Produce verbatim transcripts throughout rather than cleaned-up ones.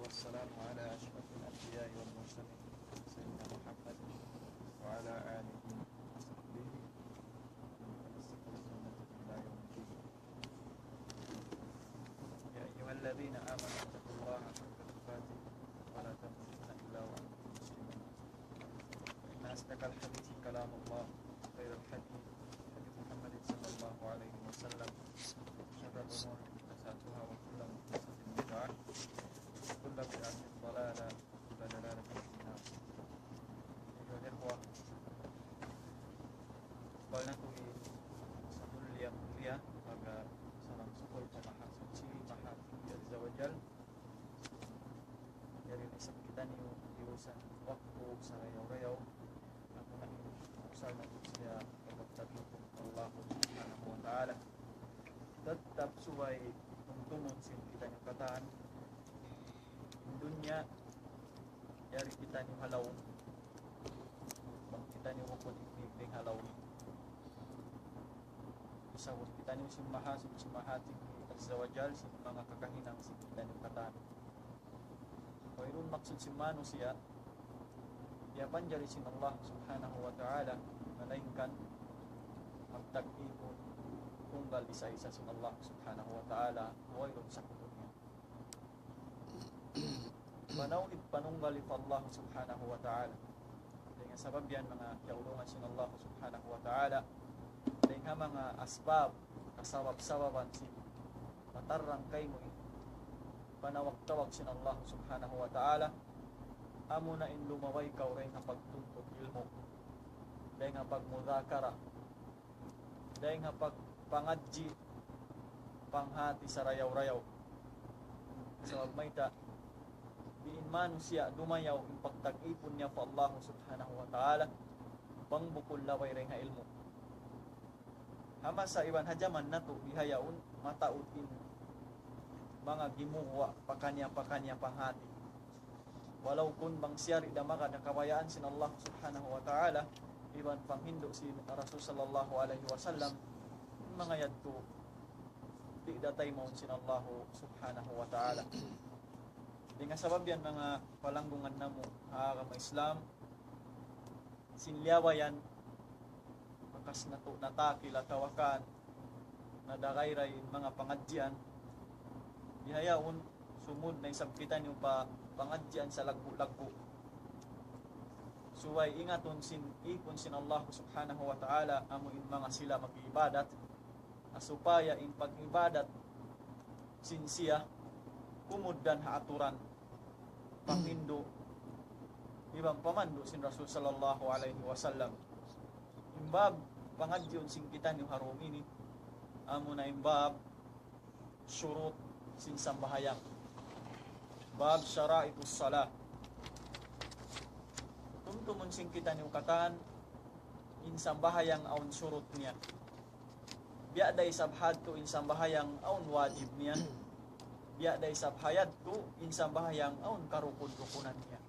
والسلام على أشرف الأنبياء والمرسلين سيدنا محمد وعلى آله وصحبه ومن تمسك بسنته إلى يوم الدين. يا أيها الذين آمنوا اتقوا الله حق تقاته ولا تموتن إلا وأنتم مسلمون. فإن أصدق الحديث كلام الله، خير الحديث حديث محمد صلى الله عليه وسلم، شر الأمور محدثاتها، وكل محدثة بدعة، وكل بدعة ضلالة، وكل ضلالة في النار. أيها الإخوة, bal natu' in sa mulia-mulia pagsalam sukul pa Mahasuchi, Mahatinggi Azza wa Jal. Yari na isab kitaniyu iusan waktu sarayaw-rayaw, amuna in usal natu' siya pagtagipun Allah Subhanahu wa Ta'ala. Tattap subay tumtumun sin kitaniyu katan. In dunya, yari kitaniyu ha lawm. Bang kitaniyu bukun in dayng ha lawm, isab kitaniyu sin Mahasuchi Mahatinggi Azza wa Jal sin manga kakahinang sin kitaniyu katan. Wayruun maksud sin manusiya' diyapanjari sin Allah Subhanahu wa Ta'ala, malaingkan magtag-ipun tunggal isa-isa sin Allah Subhanahu wa Ta'ala, wayruun sakutu niya. Panawhid, panunggali pa Allah Subhanahu wa Ta'ala. Dayn ha sabab yan, manga kiyaulungan sin Allah Subhanahu wa Ta'ala, dayn ha manga asbab, kasabab-sababan sin matarrang kaymu in panawag-tawag sin Allah Subhanahu wa Ta'ala, amuna in lumabay kaw dayn ha pagtuntut ilmu', dayn ha pagmudhakara, dayn ha pag-, pangadji', panghati sarayaw-rayaw. Sabab mayta', di' in manusiya' dumayaw in pagtag-ipun niya pa Allah Subhanahu wa Ta'ala, bang bukun labay dayn ha ilmu'. Ha masa iban ha jaman natu' bihaun, mataud in manga gimuwa' pakaniya-pakaniya panghati. Walaupun bang siya di' da magad ha kabayaan sin Allah Subhanahu wa Ta'ala, iban panghindu' sin Rasul sallallahu alayhi wasallam, in manga yadtu di' da taymaun sin Allah Subhanahu wa Ta'ala. Dayn ha sabab yan, manga palanggungan namu' ha agama Islam, sin liyabayan, bakas natu' natakil atawa kan nadagayray in manga pangadjian. Bihaun, sumud na isab kitaniyu pa pangadjian salaggu'-laggu'. Subay ingatun sin ipun sin Allah Subhanahu wa Ta'ala, amu in manga sila mag-ibadat, ha supaya in pag-ibadat sin siya kumugdan ha aturan, panghindu', iban pamandu' sin Rasul sallallahu alayhi wasallam. In bab pangadjiun sin kitaniyu ha dum ini, amuna in bab shurut sin sambahayang. Bab sharaitus salah. Tumtumun sin kitaniyu katan, in sambahayang awn shurut niya. Biya' da isab ha yadtu in sambahayang awn wajib niya. Biya' da isab ha yadtu in sambahayang awn karukun-rukunan niya.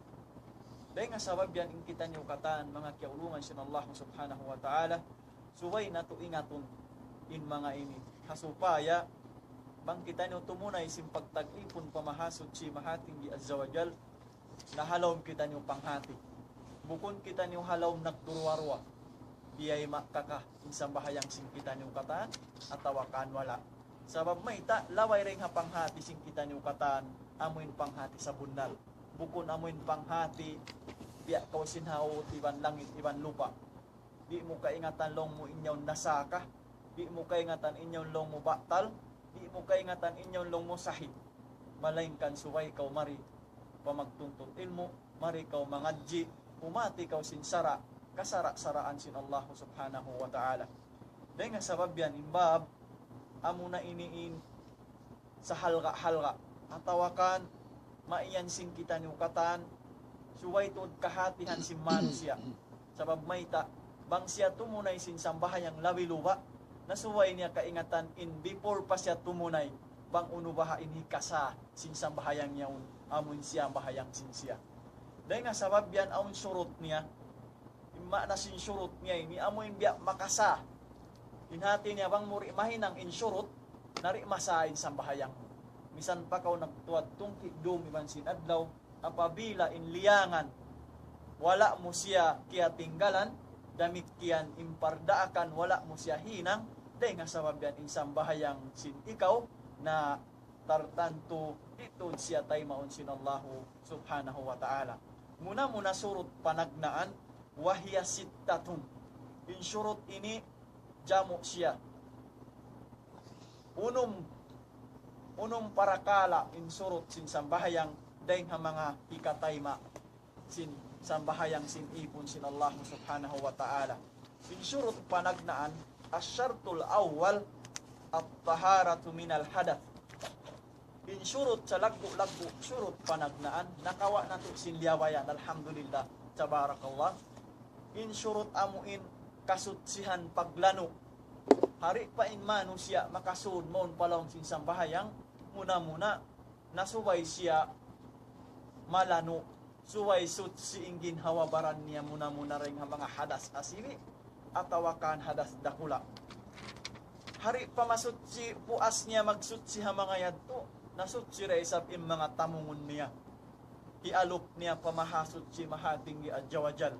Dayn ha sabab yan in kitaniyu katan, manga kiyaulungan sin Allah Subhanahu wa Ta'ala, subay natu' ingatun in manga ini. Ha supaya bang kitaniyu tumunay sin pagtag-ipun pa Mahasuchi Mahatinggi Azza wa Jal, na ha lawm kitaniyu panghati. Bukun kitaniyu ha lawm nagduruwa-ruwa. Biyayma' ka ka in sambahayang sin kitaniyu katan, atawa kan wala'. Sabab mayta', labay dayn ha panghati sin kitaniyu katan, amu in panghati sabunnal. Bukun amu in panghati, biya' kaw sin haut, iban langit, iban lupa'. Di' mu kaingatan laung mu in yaun nasa ka. Di' mu kaingatan in yaun laung mu batal. Di' mu kaingatan in yaun laung mu sahih. Malaingkan subay kaw mari pa magtuntut ilmu', mari kaw mangadji', humati kaw sin sara', kasara'-saraan sin Allah Subhanahu wa Ta'ala. Dayn ha sabab yan in bab, amuna ini in sahalga'-halga', atawa kan maiyan sin kitaniyu katan, subay tuud kahatihan sin manusiya'. Sabab mayta', bang siya tumunay sin sambahayang labi luba', na subay niya kaingatan in before pa siya tumunay, bang unu baha' in hikasa sin sambahayang yaun, amun siyambahayang sin siya. Dayn ha sabab yan awn shurut niya, in maana sin shurut niya ini, amu in biya' makasa. In hati niya bang mu di' mahinang in shurut, na di' masah in sambahayang mu. Misan pa kaw nagtuwad tungki' dum iban sin adlaw, apabila in liyangan wala' mu siya kiyatinggalan, damikkiyan in pardaakan wala' mu siya hinang, dayn ha sabab yan in sambahayang sin ikaw na tartantu di' tuud siya taymaun sin Allahu Subhanahu wa Ta'ala. Muna-muna surut panagnaan, وهي ستة. In surut ini jamu' siya. Unum, unum parakala' in surut sin sambahayang dayn ha manga hikatayma' sin sambahayang sin ipun sin Allah Subhanahu wa Ta'ala. In surut panagnaan, الشرط الأول الطهارة من الحدث. In surut salaggu'-laggu', surut panagnaan, nakawa' natu' sin liyabayan, alhamdulillah, tabarakallah. In surut amu in kasutsihan paglanu'. Hari pa in manusiya' makasud mawn pa lawm sin sambahayang, muna-muna, na subay siya malanu', subay sutsi in ginhawa-baran niya muna-muna dayn ha manga hadas asibi', atawa kan hadas dakula'. Hari pa masutsi, puas niya magsutsi ha manga yadtu, nasutsi da isab in manga tamungun niya. Hialup niya pa Mahasutsi Mahatinggi Azza wa Jal.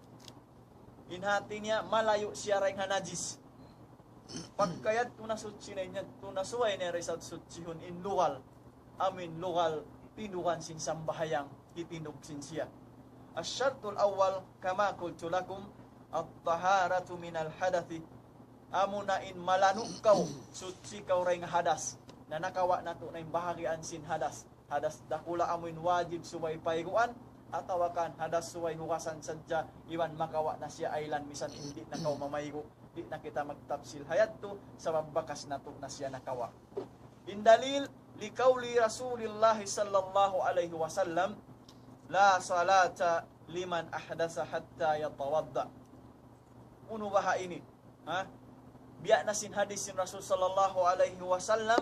In hati niya, malayu' siya dayn ha najis. Pagka yadtu nasutsi na in yadtu, na subay niya da isab sutsihun in lugal. Amu in lugal, tindugan sin sambahayang, hitindug sin siya. الشرط الأول كما قلت لكم الطهارة من الحدث. Amuna in malanu' kaw, sutsi kaw dayn ha hadas. Na nakawa' natu' na in bahagian sin hadas. Hadas dakula' amu in wajib subay payguan, atawa kan hadas subay hugasan sadja, iban makawa' na siya aylan misan di' na kaw mamaygu', di' na kita magtapsil ha yadtu, sabab bakas natu' na siya nakawa'. In dalil, لقول رسول الله صلى الله عليه وسلم لا صلاة لمن أحدث حتى يتوضأ. Unu baha' ini? Ha? Biya' na sin hadis sin Rasul sallallahu alayhi wasallam,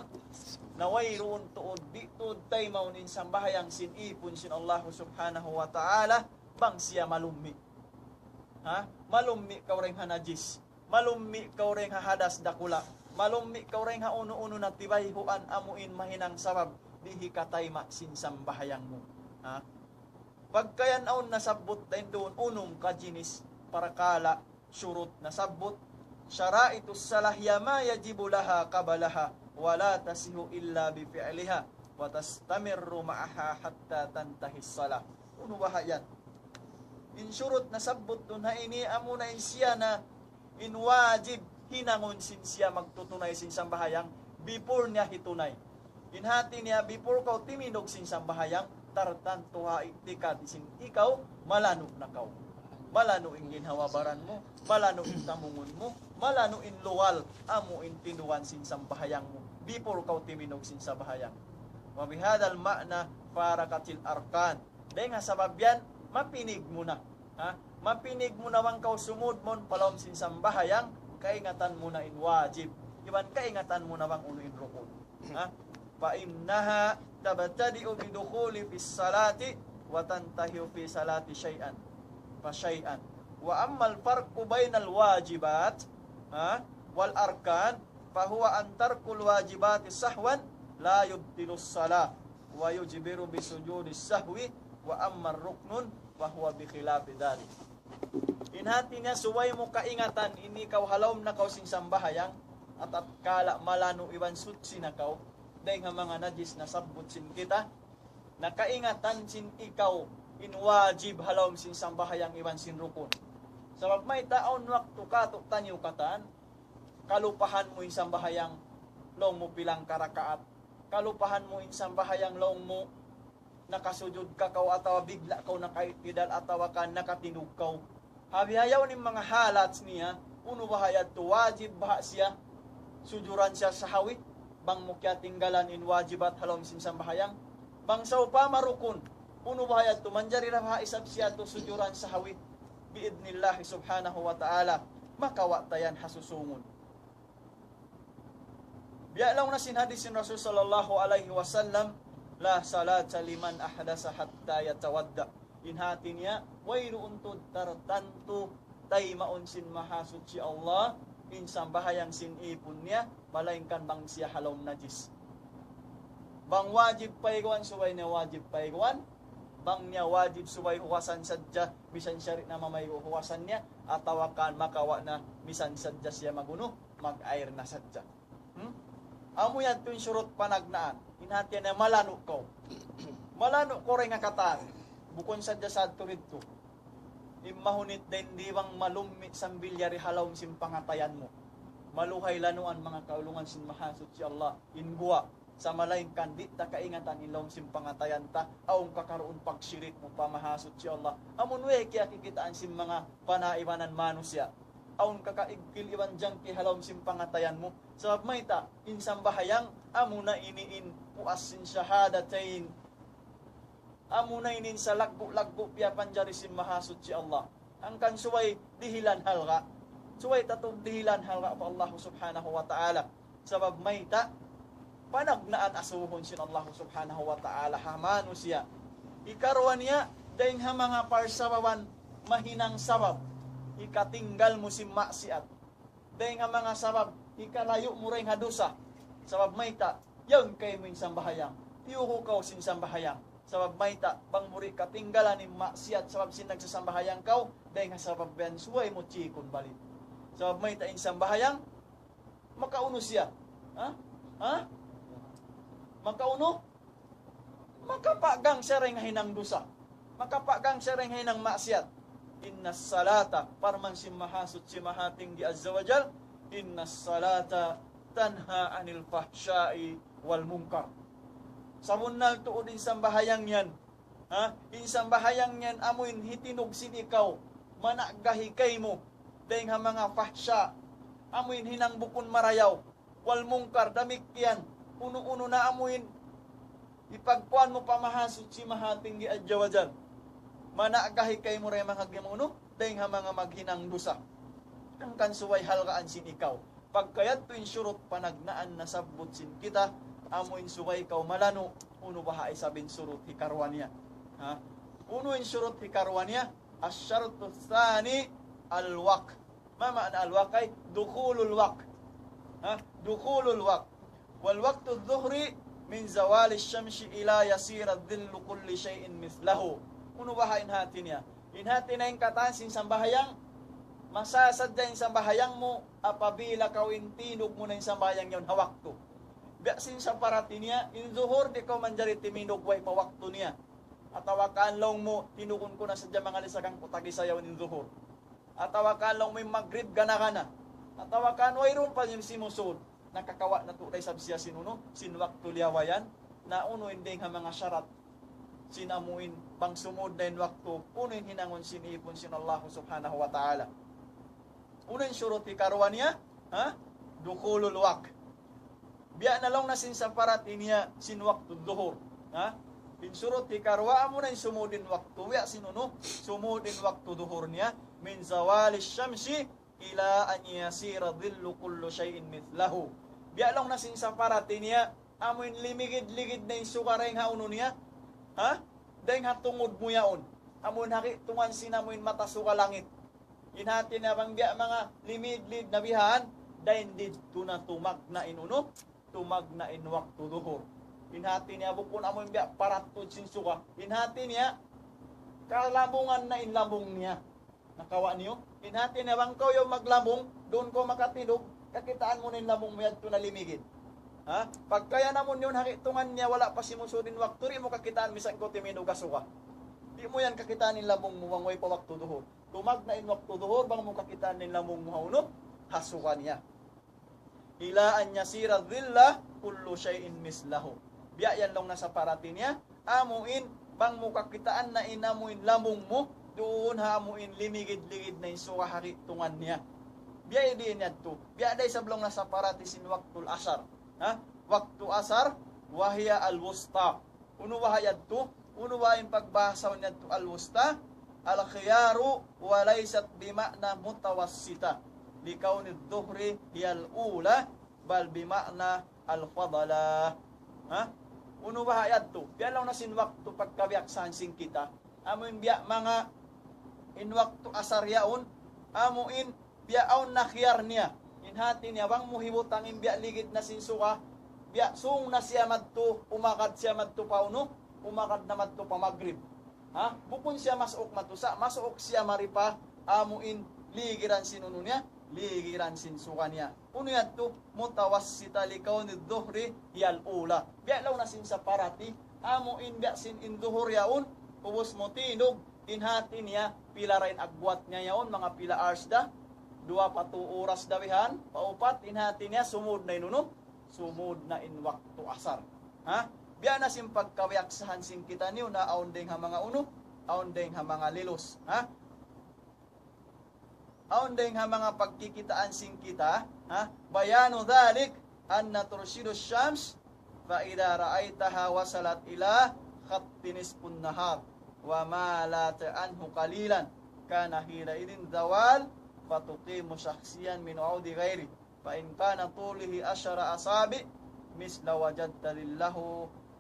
na wayruun tuud, di' tuud taymaun in sambahayang sin ipun sin Allah subhanahu wa ta'ala, bang siya malummi'. Ha? Malummi' kaw dayn ha najis. Malummi' kaw dayn ha hadas dakula'. Malummi' kaw dayn ha unu-unu na tibayhuan amu in mahinang sabab di' hikatayma' sin sambahayang mu. Ha? Pagka yan awn nasabbut dayn duun unum kajinis parakala' shurut nasabbut, شرائط الصلاة هي ما يجب لها قبلها ولا تصح إلا بفعلها وتستمر معها حتى تنتهي الصلاة. Unu baha' yan? In shurut nasabbut duun ha ini amuna in siya na in wajib hinangun sin siya magtutunay sin sambahayang before niya hitunay. In hati niya, before kaw timindug sin sambahayang, tartantu ha i'tikad sin ikaw, malanu' na kaw. Malanu' in ginhawa-baran mu, malanu' in tamungun mu, malanu' in lugal, amu in tindugan sin sambahayang mu. Before kaw timindug sin sambahayang. وبهذا المعنى فارقت الأركان. Dayn ha sabab yan, mapinig mu na. Ha? Mapinig mu na bang kaw sumud mawn pa lawm sin sambahayang, kaingatan mu na in wajib. Iban kaingatan mu na bang unu in rukun. Ha? فإنها تبتدئ بدخول في الصلاة وتنتهي في الصلاة شيئا فشيئا. وأما الفرق بين الواجبات، ha, والأركان فهو أن ترك الواجبات سهوا لا يبطل الصلاة ويجبر بسجود السهو، وأما الركن فهو بخلاف ذلك. In hati niya, subay mu kaingatan, ini kaw ha lawm na kaw sin sambahayang, atatkala malanu' iban suchi na kaw dayn ha manga najis nasabbut sin kita, na kaingatan sin ikaw in wajib ha lawm sin sambahayang iban sin rukun. Sabab mayta', awn waktu katu' taniyu katan, kalupahan mu in sambahayang, laung mu pila ka rakaat. Kalupahan mu in sambahayang, laung mu nakasujud ka kaw atawa bigla' kaw nakaitidal atawa ka nakatindug kaw. Ha bihaun in manga halat niya, unu baha' yadtu, wajib baha' siya sujuran siya sahawi, bang mu kiyatinggalan in wajibat ha lawm sin sambahayang. Bang sawpama rukun, unu baha' yadtu, manjari da baha' isab siya tu sujuran sahawi, bi'idhnillahi subhanahu wa ta'ala, makawa' ta yan ha susungun. Biya' laung na sin hadis sin Rasul sallallahu alayhi wasallam, لا صلاة لمن أحدث حتى يتوضأ. In hati niya, wayruun tuud tartantu taymaun sin Mahasuchi Allah in sambahayang sin ipun niya, malaingkan bang siya ha lawm najis. Bang wajib payguan, subay niya wajib payguan. Bang niya wajib, subay huwasan sadja, misan siya di' na mamaygu' huwasan niya, atawa kan makawa' na, misan sadja siya magunu, mag-air na sadja. Hmm? Amu yan tuud in surut panagnaan. In hati niya malanu' kaw. Malanu' kaw dayn ha katan. Bukun sadja sadtu didtu. In mahunit dayn di bang malummi' sambil yari ha lawm sin pangatayan mu. Maluhay lanuan, manga kaulungan sin Mahasuchi Allah. In guwa'. Sa' malayngkan di' ta kaingatan in lawm sin pangatayan ta, awn kakaruun pagshirik mu pa Mahasuchi Allah. Amun way kiyakikitaan sin manga panaibanan manusiya'. Awn kakaigkil iban jangki ha lawm sin pangatayan mu. Sabab mayta', in sambahayang, amuna ini in puas sin shahadatain. Amuna ini in salaggu'-laggu' piyapanjari sin Mahasuchi Allah. Hangkan subay dihilan halga'. Subay ta tuud dihilan halga' pa Allah Subhanahu wa Ta'ala. Sabab mayta', panagnaan asubuhun sin Allah Subhanahu wa Ta'ala ha manusiya'. Hikaruwa niya, dayn ha manga parsababan mahinang sabab, hikatinggal mu sin maksiat. Dayn ha manga sabab, hikalayu' mu dayn ha dusa. Sabab mayta', yaun kaymu in sambahayang. Tiyuhu kaw sin sambahayang. Sabab mayta', bang mu di' katinggalan in maksiat, sabab sin nagsasambahayang kaw, dayn ha sabab yan subay mu chikun balik. Sabab mayta', in sambahayang, makaunu siya. Ha? Ha? Makaunu? Makapagang siya dayn ha hinang dusa. Makapagang siya dayn ha hinang maksiat. إن الصلاة, parman sin Mahasuchi Mahatinggi Azza wa Jal, إن الصلاة تنهى عن الفحشاء والمنكر. Sabunnal tuud in sambahayang yan. Ha? In sambahayang yan amuin hitinug sin ikaw, mana'gahi kaymu dayn ha manga fahsha, amuin hinang bukun marayaw, wal munkar, damikkiyan unu-unu na amuin ipagkuan mu pa Mahasuchi Mahatinggi Azza wa Jal. Mana'gahi kaymu dayn ha manga gimunu, dayn ha manga maghinang dusa. Hangkan subay halgaan sin ikaw. Pagka yadtu in shurut panagnaan nasabbut sin kita, amuin subay kaw malanu', unu baha' isab in shurut hikaruwa niya. Ha? Unu in shurut hikaruwa niya? الشرط الثاني الوقت. ما معنى الوقت؟ أي دخول الوقت. Ha? دخول الوقت. ووقت الظهر من زوال الشمس إلى يصير ظل كل شيء مثله. Unu baha' in hati niya? In hati niya in katan sin sambahayang, masa sadja in sambahayang mu apabila kaw in tinug mu na in sambahayang yaun ha waktu. Biya' sin saparati niya, in zuhur di' kaw manjari timindug way pa waktu niya. Atawa kan laung mu, tinugun ku na sadja manga lisagan ku tagisa yaun in zuhur. Atawa kan laung mu in magrib gana-gana. Atawa kan wayruun pa simusud. Nakakawa' na tuud da isab siya sin unu, sin waktu liyawayan, na unu in dayn ha manga sharat sin amuin bang sumud na in waktu, unu in hinangun sin ipun sin Allah Subhanahu wa Ta'ala. Unu in shurut hikaruwa niya, ha? دخول الوقت. Biya' na laung na sin saparati niya sin waktu duhur. Ha? In shurut hikaruwa amuna in sumud in waktu. Biya' sin unu, sumud in waktu duhur niya. من زوال الشمس إلى أن يصير ظل كل شيء مثله. Biya' laung na sin saparati niya, amuin limigid-ligid na in suga dayn ha unu niya. Ha? Dayn ha tungud mu yaun. Amuin ha kitungan sin amuin mata suga langit. In hati niya bang biya' manga limigid-ligid na bihan, dayn didtu na tumagna' in unu, tumagna' in waktu duhur. In hati niya bukun amuin biya' parat tuud sin suga. In hati niya, kalambungan na in lambung niya. Nakawa' niyu? In hati niya bang kaw yaun maglambung, duun kaw makatinug, kakitaan mu na in lambung mu yadtu na limigid. Ha? Pagka yan amun yaun ha kitungan niya, wala' pa simusud in waktu, di' mu kakitaan misan kaw timindug ha suga. Di' mu yan kakitaan in lambung mu, bang way pa waktu duhur. Tumagna' in waktu duhur, bang mu kakitaan in lambung mu ha unu, ha suga niya. إلى أن يصير ظل كل شيء مثله. Biya' yan laung na saparati niya, amuin, bang mu kakitaan na in amuin lambung mu, duun ha amuin limigid-ligid na in suga ha kitungan niya. Biya' diin yadtu, biya' da isab laung na saparati sin waktul asar. Ha? Waktu asar, وهي الوسطى. Unu baha' yadtu? Unu baha' in pagbahasahun yadtu al-wusta? الخيار وليست بمعنى متوسطة لكون الظهر هي الأولى بل بمعنى الفضلة. Ha? Unu baha' yadtu? Biya' laung na sin waktu pagkabiyaksahan sin kita. Amuin biya' manga in waktu asar yaun, amuin biya' awn na khiyar niya. In hati niya, bang mu hibutang in biya' ligid na sin suga, Biya' sung na siya madtu, umakad siya madtu pa unu, umakad na madtu pa magrib. Ha? Bukun siya masuuk madtu sa, masuuk siya mari pa amu in ligiran sin unu niya, ligiran sin suga niya. Unu yadtu, متوسطة لكون الظهر هي الأولى. Biya' laung na sin saparati, amu in biya' sin in duhur yaun, ubus mu tinug, in hati niya, pila ra in agwat niya yaun, manga pila hours da, duwa pa tu oras da bihan, pa upat, in hati niya, sumud na in unu, sumud na in waktu asar. Ha? Biya' na sin pagkabiyaksahan sin kitaniyu na awn dayng ha manga unu, awn dayng ha manga lilus. Ha? Awn dayng ha manga pagkikitaan sin kita, ha? بيان ذلك أن ترشد الشمس فإذا رأيتها وصلت إلى خط نصف النهار ومالت عنه قليلا كان حينئذ زوال فتقيم شخصيا من عود غيره فإن كان طوله عشر أصابع مثل وجدت ظله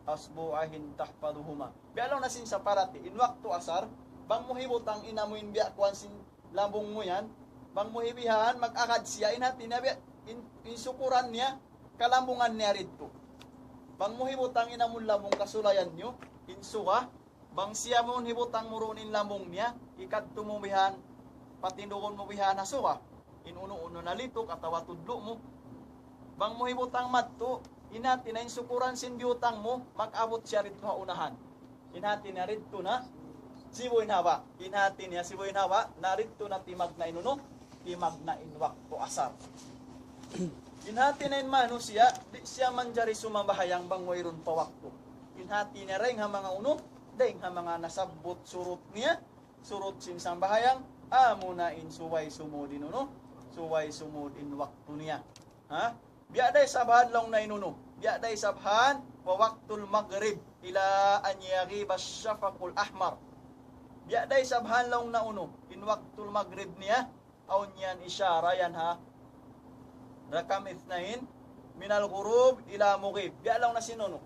أصبعه تحفظهما. Biya' laung na sin saparati, in waktu asar, bang mu hibutang in amu in biya' kuwan sin lambung mu yan, bang mu hibihan, mag-agad siya, in hati niya biya', in, in sukuran niya, kalambungan niya didtu. Bang mu hibutang in amu in lambung kasulayan niyu, in suga, bang siya mu hibutang mu duun in lambung niya, ikadtu mu bihan, patindugun mu bihan ha suga. In unu-unu nalituk atawa tudlu' mu. Bang mu hibutang madtu, in hati niya in sukuran sin biyutang mu, mag-abut siya didtu ha unahan. In hati niya didtu na, sibu' in haba'. In hati niya sibu' in haba', na didtu na timagna' in unu, timagna' in waktu asar. In hati niya in manusiya', di' siya manjari sumambahayang bang wayruun pa waktu. In hati niya dayng ha manga unu, dayng ha manga nasabbut surut niya, surut sin sambahayang, amuna in subay sumud in unu, subay sumud in waktu niya. Ha? Biya' da isab han laung na in unu, biya' da isab han ووقت المغرب إلى أن يغيب الشفق الأحمر. Biya' da isab han laung na unu, in waktul magrib niya, awn yan ishara yan ha رقم اثنين من الغروب إلى مغيب. Biya' laung na sin unu.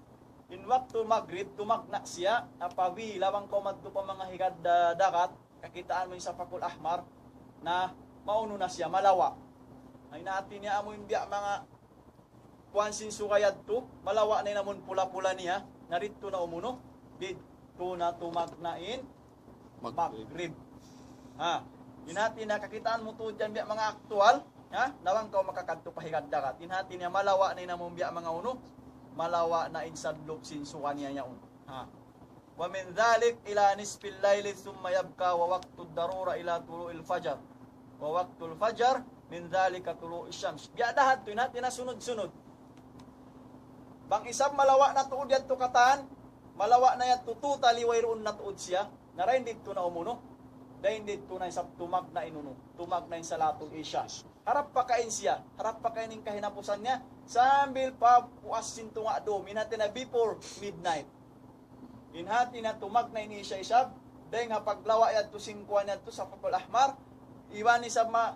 In waktu magrib, tumagna' siya, apabila bang kaw madtu pa manga higad da-, dagat, kakitaan mu in Shafaqul Ahmar, na maunu na siya, malawa'. Na in hati niya amu in biya' manga kuwan sin suga yadtu, malawa' na in amun pula-pula niya, na didtu na umunu, didtu na tumagna' in Magrib. Magrib. Ha. In hati niya kakitaan mu tuud yan biya' manga aktual, ha? Na bang kaw makakadtu pa higad dagat. In hati niya malawa' na in amun biya' manga unu, malawa' na in sadlup sin suga niya yaun. Ha. ومن ذلك إلى نصف الليل ثم يبقى ووقت الضرورة إلى طلوع الفجر. ووقت الفجر من ذلك طلوع الشمس. Biya' da hadtu, in hati niya sunud-sunud. Bang isab malawa' na tuud yadtu katan, malawa' na yadtu totally wayruun na tuud siya, na dayn didtu na umunu, dayn didtu na isab tumagna' in unu, tumagna' in salatul isya. Harap pa kain siya, harap pa kain in kahinapusan niya, sambil pa puas sin tunga' dum, in hati niya before midnight. In hati niya tumagna' in isya isab, dayn ha paglawa' yadtu sin kuwan yadtu Shafaqul Ahmar, iban isab ma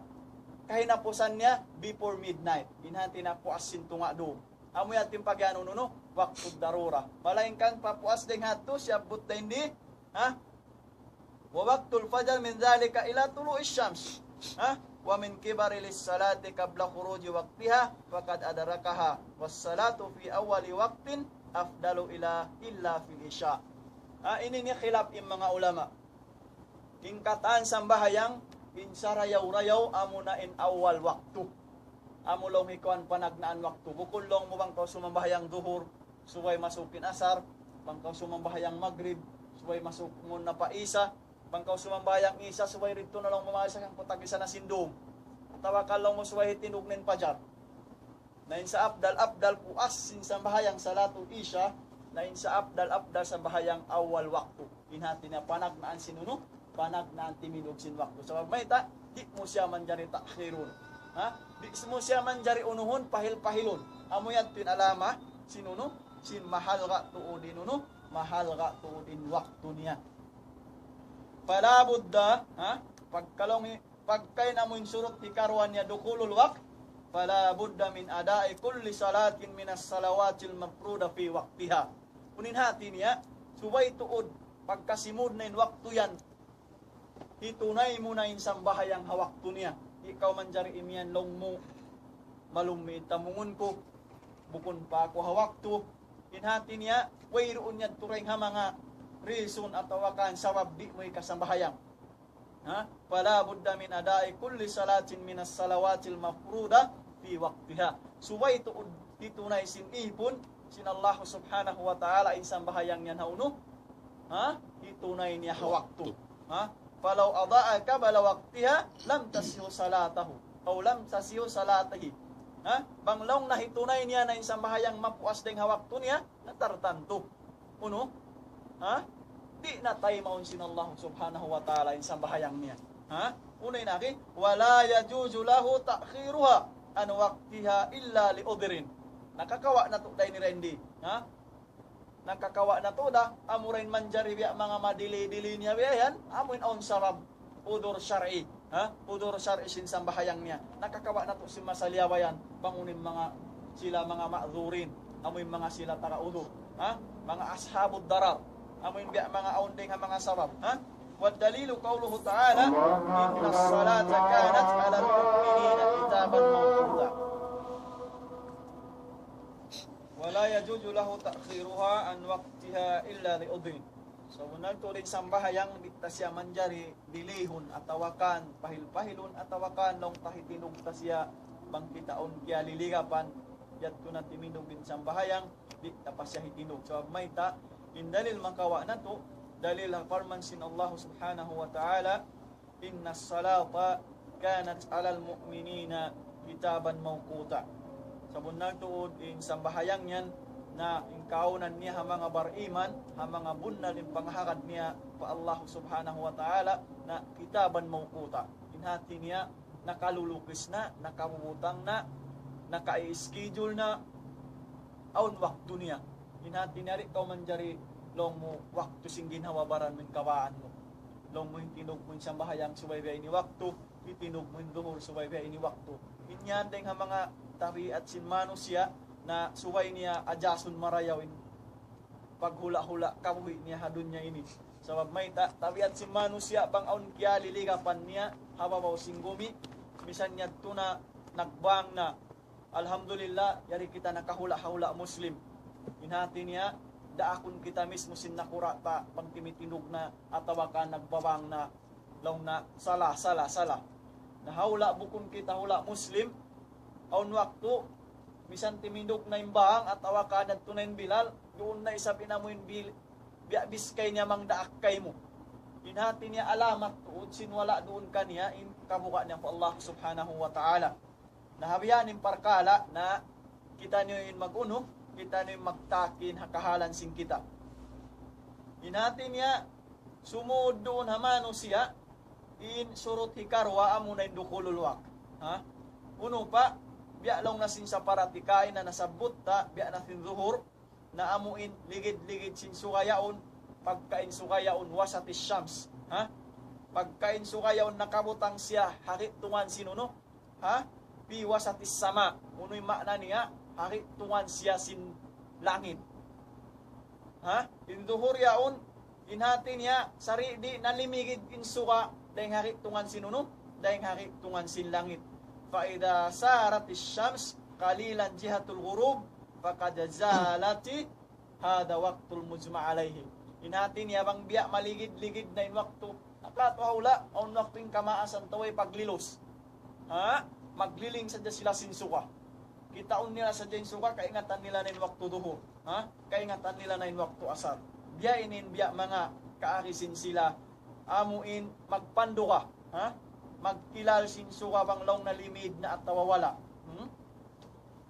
kahinapusan niya before midnight. In hati niya puas sin tunga' dum. Amu yadtu in pag'iyanun unu, waktu darura. Malaingkan pa puas dayn ha yadtu, siyabbut dayn di, ha? ووقت الفجر من ذلك إلى طلوع الشمس. Ha? ومن كبر للصلاة قبل خروج وقتها فقد أدركها. والصلاة في أول وقت أفضل إلى، إلا في العشاء. Ha, ini in khilaf in manga ulama. In katan sambahayang, in sarayaw-rayaw, amuna in awal waktu. Amu laung hi kuwan panagnaan waktu. Bukun laung mu bang kaw sumambahayang duhur, subay masuk in asar, bang kaw sumambahayang magrib, subay masuk mu na pa isya, bang kaw sumambahayang isya, subay didtu na laung mu manga isya kan kutag isya na sin dum. Atawa kan laung mu subay hitindug na in pajar. Na in sa afdal-afdal puas sin sambahayang salatul isya, na in sa afdal-afdal sambahayang awal waktu. In hati niya panagnaan sin unu, panagnaan timindug sin waktu. Sabab mayta', di' mu siya manjari ta'khirun. Ha? Di' mu siya manjari unuhun, pahil-pahilun. Amu yadtu in alama sin unu, sin mahalga' tuud in unu, mahalga' tuud in waktu niya. فلا بد, ha? Pagka laung hi-, pagka in amu in surut hikaruwa niya دخول الوقت, فلا بد من أداء كل صلاة من الصلوات المفروضة في وقتها. Unu in hati niya, subay tuud, pagka simud na in waktu yan, hitunay mu na in sambahayang ha waktu niya. Di' kaw manjari imiyan laung mu, malum in tamungun ku, bukun pa aku ha waktu. In hati niya, wayruun niya turing ha manga reason atawa kan sabab di' mu hikasambahayang. Ha? فلا بد من أداء كل صلاة من الصلوات المفروضة في وقتها. Subay tuud hitunay sin ipun sin Allah Subhanahu wa Ta'ala in sambahayang yan ha unu? Ha? Hitunay niya ha waktu. Ha? فلو أضاء قبل وقتها لم تصح صلاته أو لم تصح صلاته. Ha? Bang laung na hitunay niya na in sambahayang mapuas dayng ha waktu niya, na tartantu. Unu? Ha? Di' na taymaun sin Allah Subhanahu wa Ta'ala in sambahayang niya. Ha? Unu in agi? ولا يجوز له تأخيرها عن وقتها إلا لعذر. Nakakawa' natu' da ini, Randy. Ha? Nakakawa' natu' da, amura in manjari biya' manga madili-dili niya biya' yan, amu in awn sabab, udhur shar'i, ha? Udhur shar'i sin sambahayang niya. Nakakawa' natu' sin masa liyawa yan, bang unu in manga, sila manga ma'dhurin, amu in manga sila taga udhur, ha? Manga ashabud darar, amu in biya' manga awn dayng ha manga sabab, ha? والدليل قوله تعالى: إن الصلاة كانت على المؤمنين كتابا موقوتا. ولا يجوز له تأخيرها عن وقتها إلا لعذر. Sabunnal tuud in sambahayang di' ta siya manjari dilihun atawa kan pahil-pahilun atawa kan laung ta hitindug ta siya bang kita awn kiyaliligapan, yadtu na timindug in sambahayang, di' ta pa siya hitindug. Sabab mayta', in dalil makawa' natu', dalil ha parman sin Allah Subhanahu wa Ta'ala, إن الصلاة كانت على المؤمنين كتابا موقوتا. Sabunnal tuud in sambahayang yan na in kaawnan niya ha manga bariman, ha manga bunnal in pangahagad niya pa Allah Subhanahu wa Ta'ala na kitaban mawquta. In hati niya nakalulukis na, nakabubutang na, naka-schedule na, awn waktu niya. In hati niya di' kaw manjari laung mu waktu sin ginhawa-baran mu in kawaan mu. Laung mu hitindug mu in sambahayang subay biya' ini waktu, hitindug mu in duhur subay biya' ini waktu. In yan dayng ha manga tabiat sin manusiya' na subay niya ajasun marayaw in paghula'-hula' kabuhi' niya ha dunya ini. Sabab mayta', tabiat sin manusiya' bang awn kiyaliligapan niya ha babaw sin gumi, misan yadtu na nagbang na, alhamdulillah, yari kita nakahula' ha hula' Muslim. In hati niya, daakun kita mismu sin nakura' ta bang timitindug na atawa ka nagbabang na, laung na, sala, sala, sala. Na ha hula' bukun kita hula' Muslim, awn waktu, misan timindug na in bang atawa ka nadtu na in bilal, duun na isab in amu in bil-, biya' biskay niya mangdaak kaymu. In hati niya alamat tuud sin wala' duun kaniya in kabuga' niya pa Allah Subhanahu wa Ta'ala. Na ha biya' ini in parkala' na kitaniyu in mag-unu, kitaniyu in magtakin ha kahalan sin kita. In hati niya sumud duun ha manusiya', in surut hikaruwa amuna in dukhulul waqt. Ha? Unu pa, biya' laung na sin saparati kaina nasabbut ta, biya' na sin zuhur, na amu in ligid-ligid sin suga yaun, pagka in suga yaun wasatis shams. Ha? Pagka in suga yaun nakabutang siya ha gi'tungan sin unu, ha? Fi wasatis sama. Unu in maana niya? Ha gi'tungan siya sin langit. Ha? In duhur yaun, in hati niya, sari' di' na limigid in suga, dayng ha gi'tungan sin unu, dayng ha gi'tungan sin langit. فإذا سارت الشمس قليلا جهة الغروب فقد زالت هذا وقت المجمع عليه. In hati niya bang biya' maligid-ligid na in waktu. Nakatu' ha hula', awn waktu in kamaasan ta way paglilus. Ha? Magliling sadja sila sin suga. Kitaun nila sadja in suga, kaingatan nila na in waktu duhur. Ha? Kaingatan nila na in waktu asar. Biya' ini in biya' manga kaagi sin sila, amu in magpanduga. Ha? Magkilal sin suga bang laung na limid na atawa wala'. Hmm?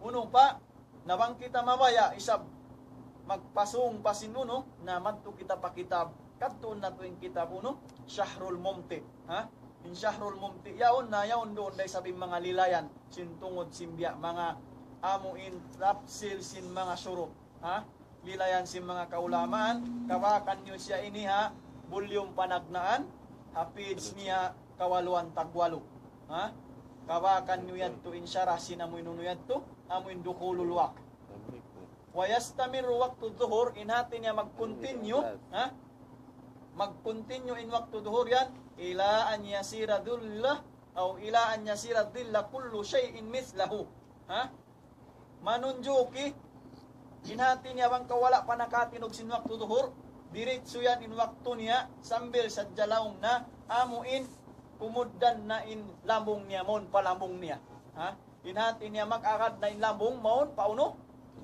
Unu pa, na bang kita mabaya' isab magpasung pa sin unu, na madtu kita pa kitab, kadtuun natu' in kitab unu, Shahrul Mumti', ha? In Shahrul Mumti' yaun, na yaun duun da isab in manga lilayan sin tungud sin biya' manga amu in tafsil sin manga shurut, ha? Lilayan sin manga kaulamaan, kabakan niyu siya ini ha volume panagnaan, ha page niya kawaluan tagwalu. Ha? Kabakan niyu yadtu in sharah sin amu in unu yadtu, amu in dukhulul waqt. ويستمر وقت الظهر, in hati niya mag-continue, ha? Mag-continue in waktu duhur yan, إلى أن يصير الظل، أو إلى أن يصير الظل كل شيء مثله. Ha? manunjuki, in hati niya bang kaw wala' pa nakatindug sin waktu duhur, diritsu yan in waktu niya, sambil sadja laung na, amu in kumugdan na in lambung niya, mawn pa lambung niya. Ha? In hati niya mag-agad na in lambung, mawn pa unu?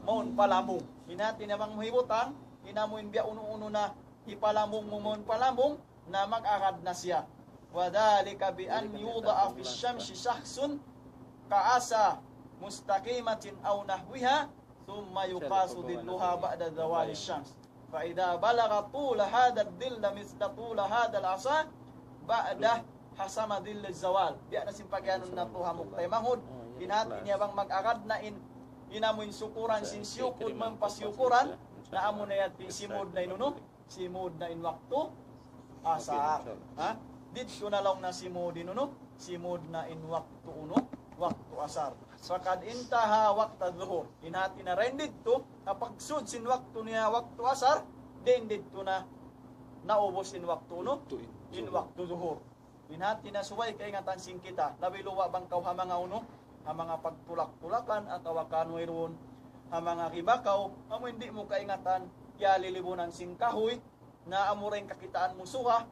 Mawn pa lambung. In hati niya bang mu hibutang, in amu in biya' unu-unu na hipalambung mu mawn pa lambung, na mag-agad na siya. وذلك بأن يوضع في الشمس شخص كعصا مستقيمة أو نحوها ثم يقاس ظلها بعد زوال الشمس فإذا بلغ طول هذا الظل مثل طول هذا العصا بعد حسم ظل الزوال. Biya' na sin pag-iyanun natu' hambuuk taymanghud, in hati niya bang mag-agad na in, in amu in sukuran sin siyukud mawn pa siyukuran, na amu na yan in simud na in unu, simud na in waktu asar. Ha? Didtu na laung na simud in unu, simud na in waktu unu, waktu asar. فقد انتهى وقت الظهر. In hati niya dayn didtu, ha pagsud sin waktu niya waktu asar, dayn didtu na naubus in waktu unu, in waktu duhur. In hati niya subay kaingatan sin kita, labi luba' bang kaw ha manga unu, ha manga pagtulak-tulakan atawa kan wayruun, ha manga ribakaw, amu in di' mu kaingatan, yalilibunan sin kahuy, na amu ra in kakitaan mu suga,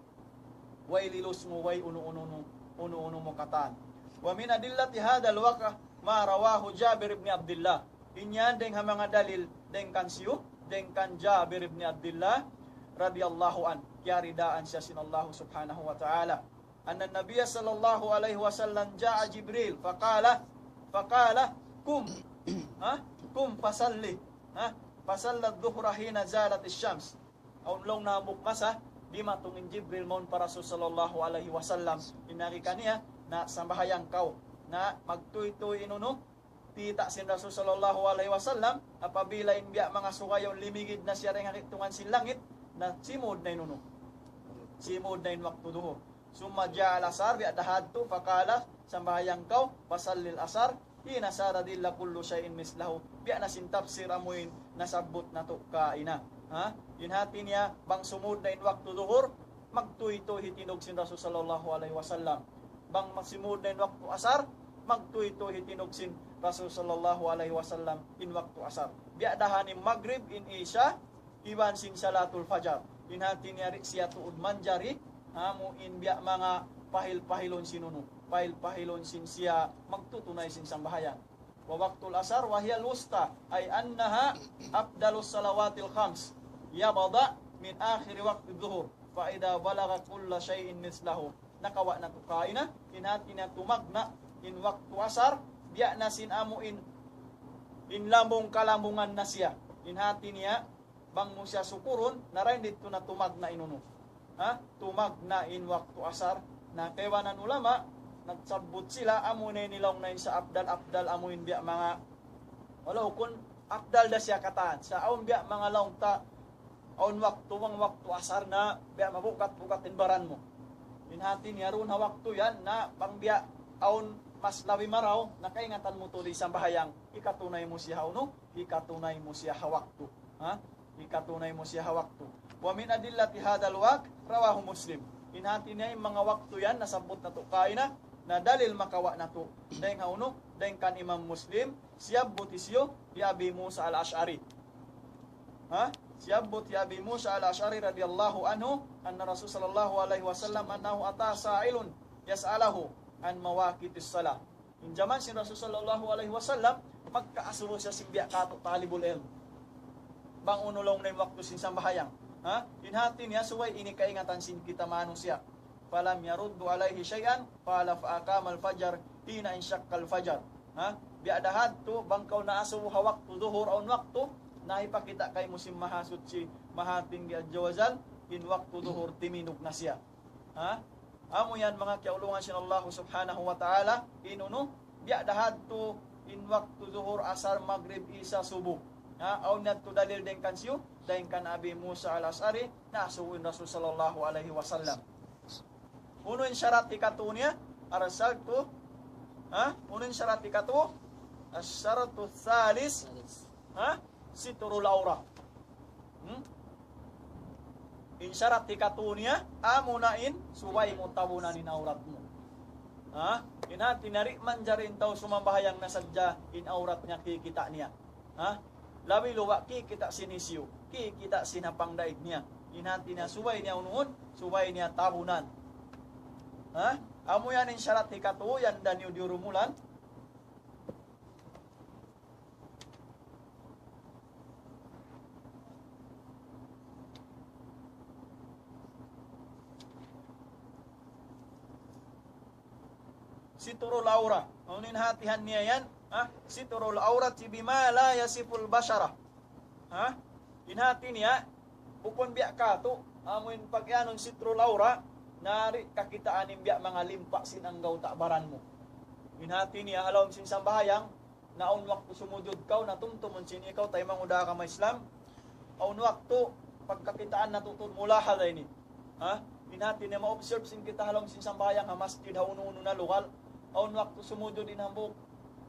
way lilus mu, way unu-unu, unu-unu mu katan. ومن أدلة هذا الوقت ما رواه جابر بن عبد الله. In yan dayn ha manga dalil, dayn kan siyu, dayn kan Jabir ibn Abdullah, radiyallahu anhu. Kiyaridaan siya sin Allah subhanahu wa ta'ala. أن النبي صلى الله عليه وسلم جاء جبريل فقال، فقال، قم، ha? قم فصل، ha? فصلى الظهر حين زالت الشمس. Awn laung na hambuuk masa, dimatung in Jibril mawn pa Rasul sallallahu alayhi wasallam. In agi kaniya, na sambahayang kaw, na magtūy-tūy in unu, kita' sin Rasul sallallahu alayhi wasallam, apabila in biya' manga sugayon limigid na siya dayn ha kitungan sin langit, na simud na in unu. Simud na in waktu duhur. ثم جاء العصر, biya' da hadtu, فقال, sambahayang kaw, فصل العصر حين صار ظل كل شيء مثله. Biya' na sin tafsir amuin nasabbut natu' kaina. Ha? In hati niya, bang simud na in waktu duhur, magtūy-tūy hitindug sin Rasul sallallahu alayhi wasallam. Bang simud na in waktu asar, magtūy-tūy hitindug sin Rasul sallallahu alayhi wasallam in waktu asar. Biya' da ha ini magrib, in isya, iban sin salatul fajar. In hati niya di' siya tuud manjari, amu in biya' manga pahil-pahilun sin unu, pahil-pahilun sin siya magtutunay sin sambahayang. ووقت العصر وهي الوسطى، أي أنها أفضل الصلوات الخمس، يبدأ من آخر وقت الظهر، فإذا بلغ كل شيء مثله. Na kawa' natu' kaina, in hati niya tumagna', in waktu asar, biya' na sin amu in, in lambung kalambungan na siya. In hati niya, bang mu siya sukurun, na dayn didtu na tumagna' in unu. Ha? Tumagna' in waktu asar. Na kaibanan ulama, nagsabbut sila, amu na in laung na in sa afdal-afdal, amu in biya' manga, walaw kun afdal da siya katan. Sa' awn biya' manga laung ta, awn waktu, bang waktu asar na, biya' mabukat-bukat in baran mu. In hati niya duun ha waktu yan, na bang biya' awn mas labi marayaw, na kaingatan mu tuud in sambahayang, hikatunay mu siya ha unu, hikatunay mu siya ha waktu. Ha? Hikatunay mu siya ha waktu. ومن أدلة هذا الوقت رواه مسلم. In hati niya in manga waktu yan, nasabbut natu' kaina, na dalil makawa' natu'. Dayn ha unu, dayn kan Imam Muslim, siyabbut hisiyu, hi Abi Musa al-Ash'ari. Ha? Siyabbut hi Abi Musa al-Ash'ari radiyallahu anhu, أن رسول صلى الله عليه وسلم أنه أتاه سائل يسأله عن مواقيت الصلاة. In jaman sin Rasul sallallahu alayhi wasallam, magkaasubu siya sin biya' katu' talibul ilm. Bang unu laung na in waktu sin sambahayang. Ha? In hati niya subay ini kaingatan sin kita manusiya'. فلم يرد عليه شيئا، قال فأقام الفجر حين انشق الفجر. Ha? Biya' da hadtu, bang kaw naasubu ha waktu duhur awn waktu, na hipakita' kaymu sin Mahasuchi, Mahatinggi Azza wa Jal, in waktu duhur timindug na siya. Ha? Amu yan manga kiyaulungan sin Allah subhanahu wa ta'ala, in unu, biya' da hadtu in waktu duhur, asar, magrib, isa, subu. Ha? Awn yadtu dalil dayn kan siyu, dayn kan Abi Musa al-Ash'ari, naasubu in Rasul sallallahu alayhi wasallam. Unu in sharat hikatu niya, أرسلت, ha? Unu in sharat hikatu, الشرط الثالث, ha? ستر العورة. Hmm? In sharat hikatu niya, amu na in subay mu tabunan in awrat mu. Ha? In hati niya di' manjari in tau sumambahayang na sadja in awrat niya kikita' niya. Ha? Labi luba' kikita' sin hisiyu, kikita' sin ha pangdaig niya. In hati niya subay niya unuhun, subay niya tabunan. Ha? Amu yan in sharat hikatu, yan da niyu diyurumulan. Sitrul awra. Unu in hatihan niya yan? Ha? Sitrul awrati bima la yasiful bashara. Ha? In hati niya, bukun biya' katu', amu in pag-iyanun sitrul awra, na di' kakitaan in biya' manga limpa sin anggawta' baran mu. In hati niya, ha lawm sin sambahayang, na awn waktu sumujud kaw, na tumtumun sin ikaw, taymanghud ha agama Islam, awn waktu, pagkakitaan natu' tuud mulahadha ini. Ha? In hati niya ma-observe sin kita ha lawm sin sambahayang, ha masjid, ha unu-unu na lugal. Awn waktu sumujud in hambuuk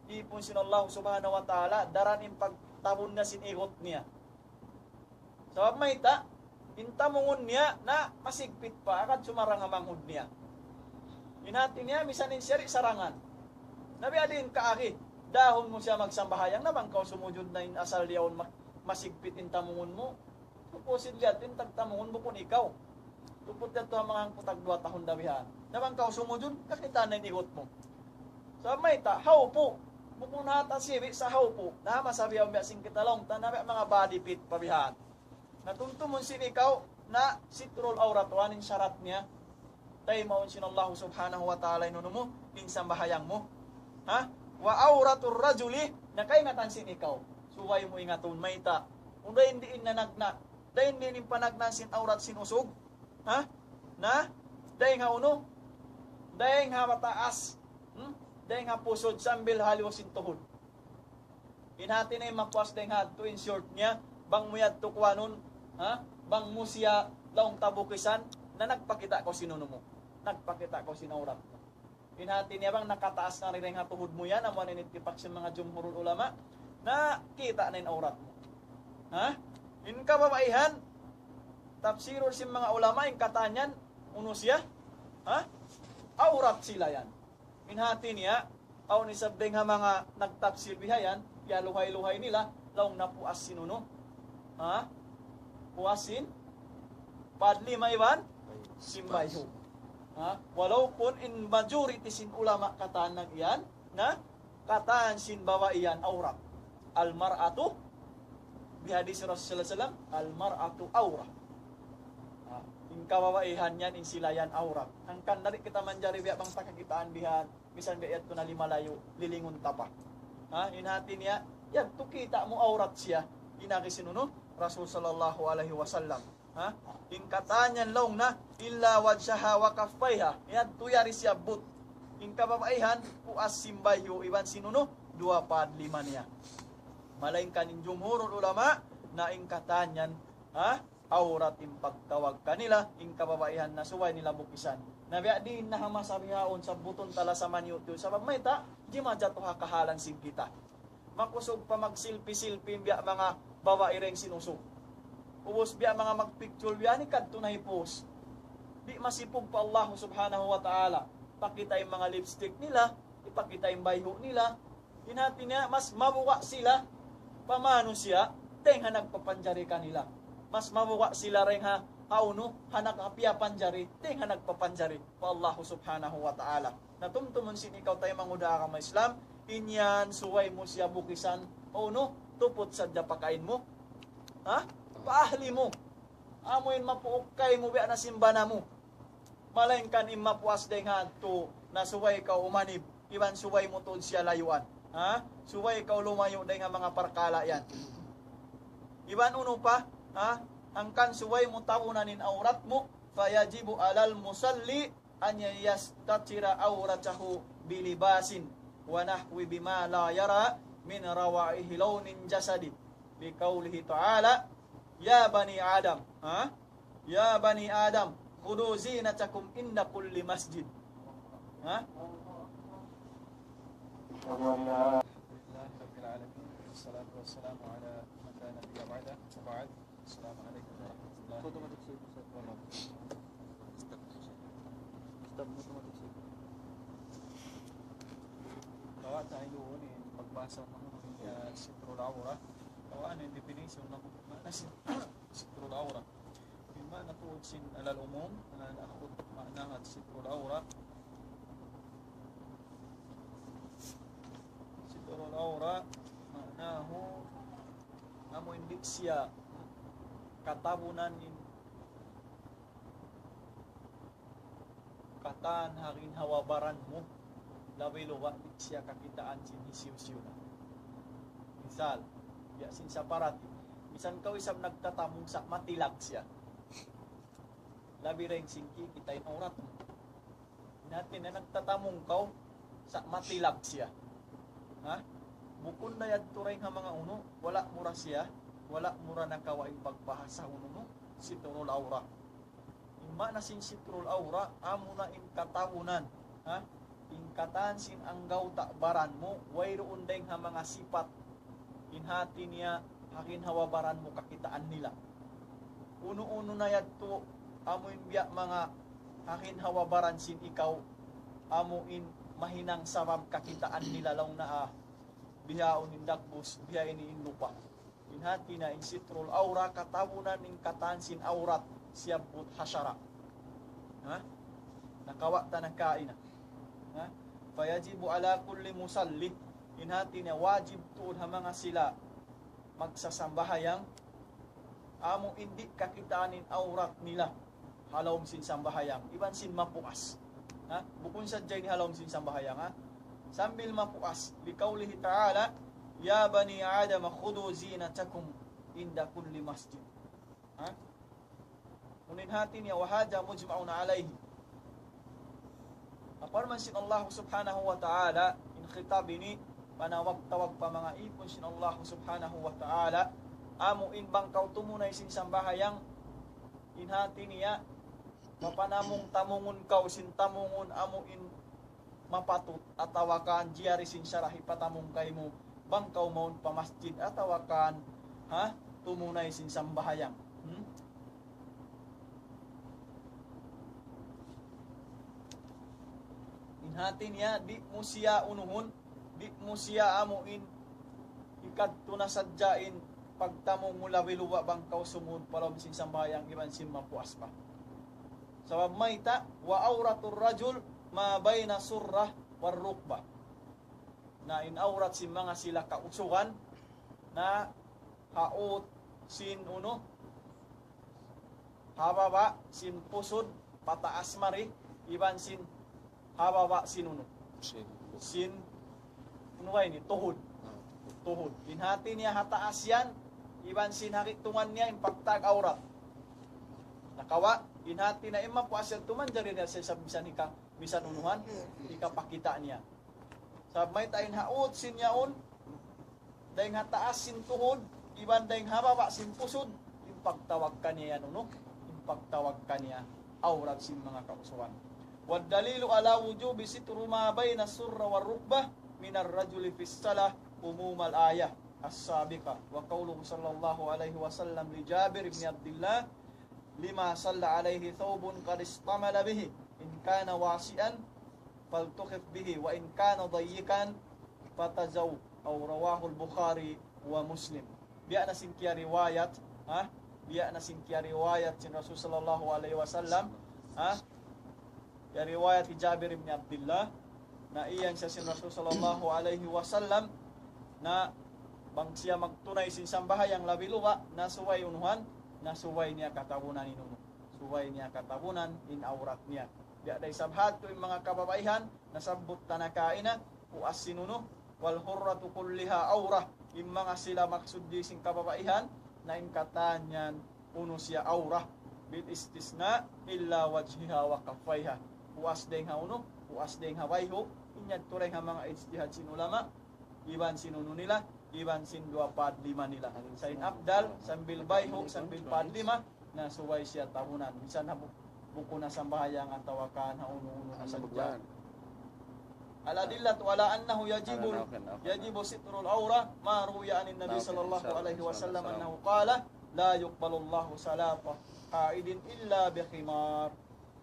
ipun sin Allah Subhanahu wa Ta'ala, daran in pagtabun niya sin igut niya. Sabab mayta', in tamungun niya na masigpit pa, agad sumarang ha manghud niya. In hati niya, misan in siya di' sarangan. Na biya' diin kaagi, dahun mu siya magsambahayang, na bang kaw sumujud na in asal yaun ma-, masigpit in tamungun mu. Supposed lihat in tagtamungun bukun ikaw. Tuput yadtu ha manga hangpu' tagduwa tahun da bihan. Na bang kaw sumujud, kakitaan na in igut mu. Sa' mayta', hawpu'. Bukun ha tasibi' sa' hawpu'. Na masabi yaun biya' sin kita laung ta, na biya' manga body fit pa bihan. Na tumtumun sin ikaw, na sitrul awrat, unu in sharat niya. Taymaun sin Allah Subhanahu wa Ta'ala in unu mu, in sambahayang mu. Ha? Wa awratur rajuli, na kaingatan sin ikaw. Subay mu ingatun mayta'. Unu in diin nanagna'. Dayn diin in panagnaan sin awrat sin usug. Ha? Na? Dayn ha unu? Dayn ha mataas. Hmm? Dayn ha pusud sambil ha liwa sin tuhud. In hati niya mapuas dayn ha yadtu, in short niya, bang mu yadtu kuwanun, ha? Bang mu siya laung ta bukisan, na nagpakita' kaw sin unu mu. Nagpakita' kaw sin awrat mu. In hati niya bang nakataas na dayn ha tuhud mu yan, amu in ittipak sin manga jumhurul ulama, na kita' na in awrat mu. Ha? In kababaihan, tafsirul sin manga ulama, in katan yan, unu siya? Ha? Awrat sila yan. In hati niya, awn isab dayn ha manga nagtafsir bihayan, piyaluhay-luhay nila, laung na puas sin unu. Ha? Puas sin padlima iban sin bayhu'. Ha? Walaupun in majority sin ulama katan nag-iyan, na katan sin babai yan awrat. Al-mar'atu, bihadis Rasulullah sallallahu alayhi wasallam, al-mar'atu awrah. Ha? In kababaihan yan, in sila yan awrat. Hangkan di' kita manjari biya' bang ta kakitaan bihan, misan biya' yadtu na limalayu', lilingun ta pa. Ha? In hati niya, yadtu kita' mu awrat siya. In agi sin unu, Rasul sallallahu alayhi wasallam. Ha? In katan yan laung na, illa wajhaha wa kaffayha. Yadtu yari siyabbut. In kababaihan, puas sin bayhu' iban sin unu, duwa padlima niya. Malaingkan in jumhurul ulama, na in katan yan, ha? Awrat in pagtawag kanila, in kababaihan na subay nila bukisan. Na biya' diin na ha masa bihaun sabbutun ta la sa manyu' tuud. Sabab mayta', di' majatu ha kahalan sin kita. Makusug pa magsilpi-silpi biya' manga babai dayn sin usug. Ubus biya' manga magpicture biya' ini kadtu na i-post. Di' masipug pa Allah Subhanahu wa Ta'ala. Pakita' in manga lipstick nila, ipakita' in bayhu' nila. In hati niya, mas mabuga' sila pa manusiya', dayn ha nagpapanjari kanila. Mas mabuga' sila dayn ha, ha unu, ha nag-, ha piyapanjari, dayn ha nagpapanjari pa Allah Subhanahu wa Ta'ala. Na tumtumun sin ikaw taymanghud ha agama Islam, in yan subay mu siya bukisan, unu, tuput sadja pakain mu. Ha? Pa ahli mu. Amu in mapuuk kaymu biya' na sin bana mu. Malaingkan in mapuas dayn ha yadtu na subay kaw umanib, iban subay mu tuud siya layuan. Ha? Subay kaw lumayu' dayn ha manga parkala' yan. Iban unu pa, ha? Hangkan subay mu tabunan in awrat mu, فيجب على المصلي أن يستتر عورته بلباس ونحوه مما لا يرى من روائح لون الجسد، لقوله تعالى: يا بني آدم، ha? يا بني آدم، خذوا زينتكم عند كل مسجد. Ha? الحمد لله رب العالمين، والصلاة والسلام على من لا نبي بعده، وبعد. السلام عليكم ورحمة الله وبركاته. Stop mu automatic save. Tayo ini pagbasa ng mga, uh, sitrul awra. O ano yung definition ng maana sin sitrul awra? Yung maana tuud sin alal umum, uh, na'khudh ma'naha sitrul awra. Sitrul awra, ma'nahu, amu in di' siya katabunan in katan ha ginhawa-baran mu, labi-labi di' siya kakitaan sin hisiyu-siyu na. Misal, biya' sin saparati. Misan kaw isab nagtatamung sa' matilag siya. Labi dayn sin kikita' in awrat mu. Hati niya nagtatamung kaw sa' matilag siya. Ha? Bukun na yadtu dayn ha manga unu, wala' mu ra siya, wala' mu ra nakawa' in pagbahasa unu, sitrul awra. In maana sin sitrul awra, amuna in katabunan, ha? In katan sin anggawta' baran mu, wayruun dayn ha manga sipat. In hati niya, ha ginhawa-baran mu kakitaan nila. Unu-unu na yadtu, amu in biya' manga ha ginhawa-baran sin ikaw, amu in mahinang sabab kakitaan nila laung na, ah, bihaun in dagbus, biha ini in lupa. In hati niya in sitrul awra, katabunan in katan sin awrat, siyabbut ha sara'. Ha? Nakawa' ta na kaina. Ha? فيجب على كل مصل. In hati niya wajib tuud ha manga sila magsasambahayang, amu in di' kakitaan in awrat nila ha lawm sin sambahayang, iban sin mapuas. Ha? Bukun sadja ini ha lawm sin sambahayang, ha? Sambil mapuas, لقوله تعالى: يا بني آدم خذوا زينتكم عند كل مسجد. Ha? Unu in hati niya, وهذا مجمع عليه. Parman sin Allah Subhanahu wa Ta'ala, in khitab ini, panawag-tawag pa manga ipun sin Allah Subhanahu wa Ta'ala, amu in bang kaw tumunay sin sambahayang, in hati niya, mapanamung-tamungun kaw sin tamungun amu in mapatut atawa kan jari sin sara' hipatamung kaymu, bang kaw mawn pa masjid atawa kan, ha, tumunay sin sambahayang. Hmm? In hati niya, di' mu siya unuhun, di' mu siya amu in hikadtu na sadja in pagtamung mu labi-labi bang kaw sumud pa lawm sin sambahayang iban sin mapuas pa. Sabab mayta', وعورة الرجل ما بين السرة والركبة. Na in awrat sin manga sila kausugan, na ha ut sin unu, ha baba' sin pusud, pataas mari, iban sin ha baba' sin unu. Sin. Sin, unu ba ini? Tuhud. Ah. Tuhud. In hati niya ha taas yan, iban sin ha gitungan niya, in pagtag awrat. Nakawa', in hati na in mapuas yadtu manjari niya sa' isab misan hika, misan unuhan, hikapakita' niya. Sabab mayta' in ha ut sin yaun, dayng ha taas sin tuhud, iban dayng ha baba' sin pusud, in pagtawag kaniya yan unu, in pagtawag kaniya awrat sin manga kausugan. والدليل على وجوب ستر ما بين السرة والركبة من الرجل في الصلاة عموم الآية السابقة، وقوله صلى الله عليه وسلم لجابر بن عبد الله: لما صلى عليه ثوب قد اشتمل به، إن كان واسعا فالتخف به، وإن كان ضيقا فتزوه. رواه البخاري ومسلم. Biya' na sin kiyariwayat, ha? Biya' na sin kiyariwayat sin Rasul sallallahu alayhi wasallam, ha? Kiyariwayat hi Jabir ibn Abdullah, na iyan siya sin Rasul sallallahu alayhi wasallam, na bang siya magtunay sin sambahayang labi-labi, na subay unuhan, na subay niya katabunan in unu. Subay niya katabunan in awrat niya. Biya' da isab hadtu in manga kababaihan, nasabbut ta na kaina, puas sin unu, والحرة كلها عورة. In manga sila maksud di sin kababaihan, na in katan yan unu siya awra. بالاستثناء إلا وجهها وكفيها. Puas dayng ha unu, puas dayng ha bayhu', in yadtu dayng ha manga ijtihad sin ulama, iban sin unu nila, iban sin duwa pad lima nila. Sa' in afdal, sambil bayhu', sambil pad lima, na subay siya tabunan. Misan ha bu-, bukun na sambahayang atawa kan ha unu-unu na sadja. الأدلة على أنه يجب، يجب ستر العورة ما روي عن النبي صلى الله عليه وسلم أنه قال: لا يقبل الله صلاة حائض إلا بخمار.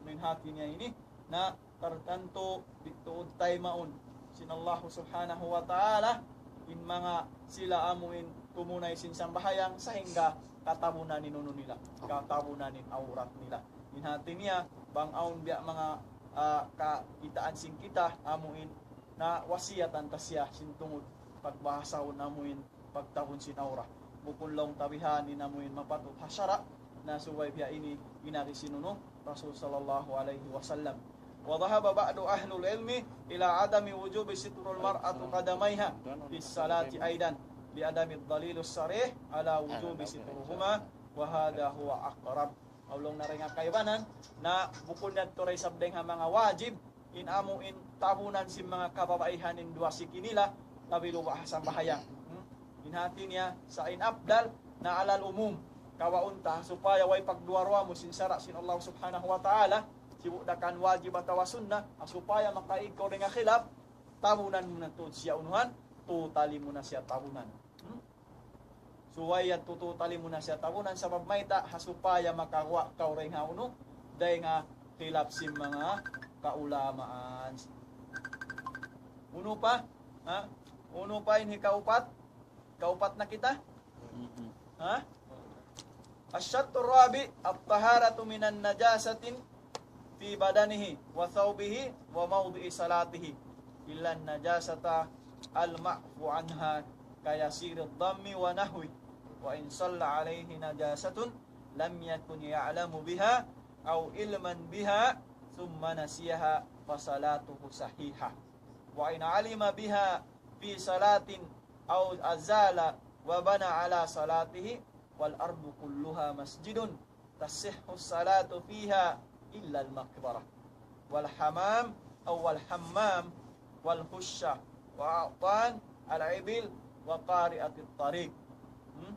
Unu in hati niya ini, na tartantu di' tuud taymaun sin Allah Subhanahu wa Ta'ala, in manga sila amu in tumunay sin sambahayang sahingga katabunan in unu nila, katabunan in awrat nila. In hati niya, bang awn biya' manga, ah, kakitaan sin kita, amu in na wasiyatan ta siya sin tungud pagbahasahun amu in pagtabun sin awrat. Bukun laung ta bihan in amu in mapatut ha sara', na subay biya' ini in agi sin unu, Rasul sallallahu alayhi wasallam. وذهب بعض أهل العلم إلى عدم وجوب ستر المرأة قدميها في الصلاة أيضا لعدم الدليل الصريح على وجوب سترهما وهذا هو أقرب. Awn laung niya dayn ha kaibanan, na bukun yadtu da isab dayn ha manga wajib, in amu in tabunan sin manga kababaihan in duwa siki nila, labi luba ha sambahayang. Hmm? In hati niya, sa' in afdal, na alal umum, kawaun ta, supaya way pagduwa-ruwa mu sin sara' sin Allah Subhanahu wa Ta'ala, sibu' da kan wajib atawa sunna, supaya makaig kaw dayn ha khilaf, tabunan mu na tuud siya unuhan, totally mu na siya tabunan. Hmm? Subay yadtu totally mu na siya tabunan, sabab mayta', ha supaya makaguwa' kaw dayn ha unu, dayn ha khilaf sin manga kaulamaan. Unu pa? Ha? Unu pa in hikaupat? Kaupat na kita? Ha? الشرط الرابع الطهارة من النجاسة في بدنه وثوبه وموضع صلاته إلا النجاسة المعفو عنها كيسير الدم ونحوه، وإن صلى عليه نجاسة لم يكن يعلم بها أو علما بها ثم نسيها فصلاته صحيحة، وإن علم بها في صلاة أو أزال وبنى على صلاته، والأرض كلها مسجد تصح الصلاة فيها إلا المقبرة والحمام أو الحمام والحشة وأعطان الإبل وقارعة الطريق. Hmm?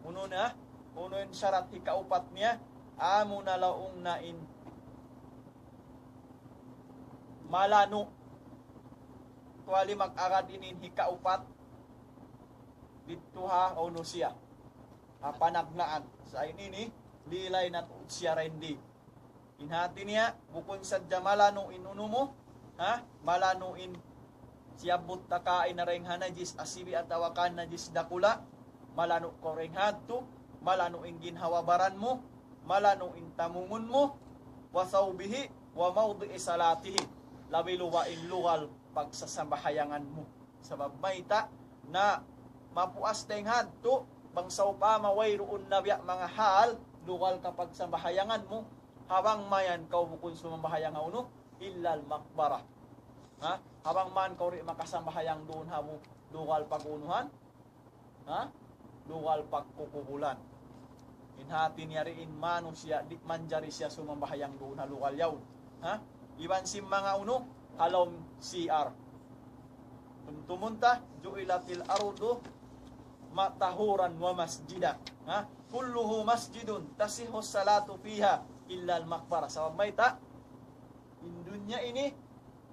Unu na? Unu in sarat hikaupat niya? Amu na laung na in malanu'. Tuwali mag-agad ini in hikaupat. Didtu ha unu siya. Ha panagnaan. Sa' in ini, lilay na tuud siya rendi. In hati niya, bukun sadja malanu' in unu mu, ha? Malanu' in siyabbut ta kaina dayn ha najis asibi' atawa kan najis dakula', malanu' kaw dayn ha yadtu, malanu' in ginhawa-baran mu, malanu' in tamungun mu, وثوبه وموضع صلاته, labi luba in lugal pagsasambahayangan mu. Sabab mayta', na mapuas dayn ha yadtu, bang sawpama wayruun na biya' manga hal, lugal kapagsambahayangan mu, ha bang mayan kaw bukun sumambahayang ha unu, إلا المقبرة. Ha? Ha bang man kaw di' makasambahayang duun ha bu-, lugal pag-unuhan, ha? Lugal pagkukubulan. In hati niya ri in manusiya', di' manjari siya sumambahayang duun ha lugal yaun. Ha? Iban sin manga unu, ha lawm C R. Tumtumun ta, جعلت الأرض طهورا ومسجدا. Ha? كلها مسجد تصح الصلاة فيها إلا المقبرة. Sabab mayta', in dunya ini,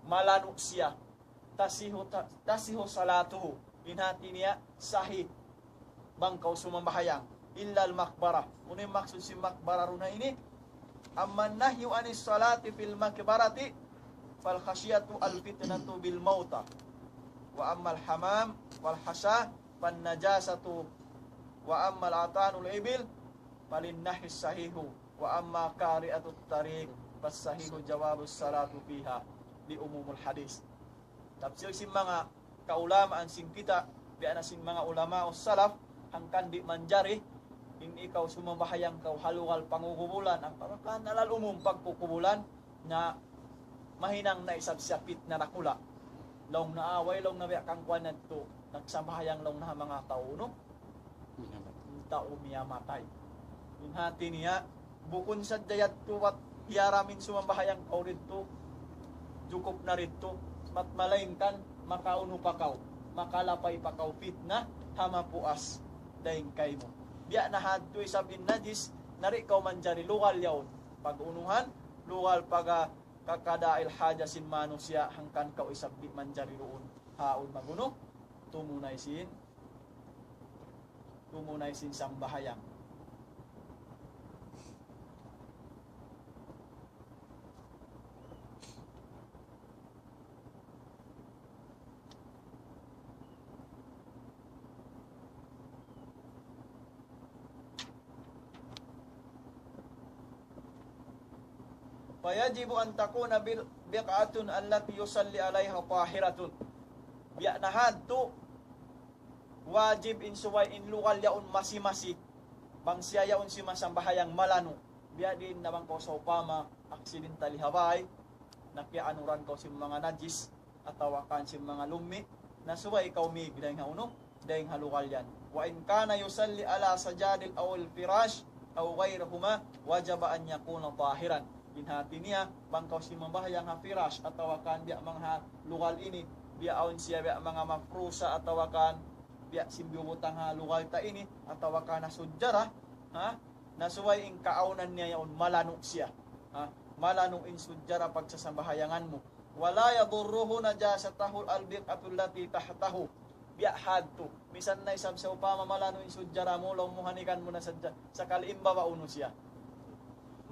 malanu' siya. تصح, ta-, تصح صلاته. In hati niya, sahih. Bang kaw sumambahayang. إلا المقبرة. Unu in maksud sin maqbara duun ha ini? أما النهي عن الصلاة في المقبرة فالخشية الفتنة بالموتى. وأما الحمام والحشا فالنجاسة. وأما أعطان الإبل فللنهي الصحيح. وأما قارعة الطريق فالصحيح جواز الصلاة فيها لعموم الحديث. Tafsir sin manga kaulamaan sin kita', biya' na sin manga ulama salaf, hangkan di' manjari, in ikaw sumambahayang kaw ha lugal pangukubulan, ampa kan alal umum pagkukubulan, na mahinang na isab siya pitna dakula'. Laung na away, laung na biya' kan kuwan yadtu, nagsambahayang laung na ha manga tau, no? Tau miyamatay. In hati niya, bukun sadja yadtu bat hiyaram in sumambahayang kaw didtu, jukup na didtu, mat malaingkan, makaunu pa kaw, makalapay pa kaw pitna, ha mapuas, dayn kaymu. Biya' na hadtu isab in najis, na di' kaw manjari lugal yaun. Pag-unuhan, lugal paga, kakada il haja sin manusiya', hangkan kaw isab di' manjari duun. Haun magunu, tumunay sin tumunay sin sambahayang. فيجب أن تكون البقعة التي يصلي عليها طاهرة. Biya' na hadtu, wajib in subay in lugal yaun masi-masi. Bang siya yaun simasambahayang malanu'. Biya' diin na bang kaw sawpama, accidentally ha bay, nakiyaanuran kaw sin manga najis, atawa kan sin manga lummi', na subay kaw mīg dayn ha unu, dayn ha lugal yan. وإن كان يصلي على سجاد أو الفراش أو غيرهما وجب أن يكون طاهرا. In hāti niya, bang kaw simambahayang ha firash, atawa kan biya' manga ha lugal ini, biya' awn siya biya' manga mafrusa, atawa kan biya' sin biyubutang ha lugal ta ini, atawa kan ha sujjara, ha? Na subay in kaawnan niya yaun, malanu' siya. Ha? Malanu' in sujjara pagsasambahayangan mu. ولا يضره نجاسته البقعة التي تحته. Biya' hadtu. Misan na isab sawpama malanu' in sujjara mu, laung mu hanikan mu na sadja. Sakali in babaw unu siya.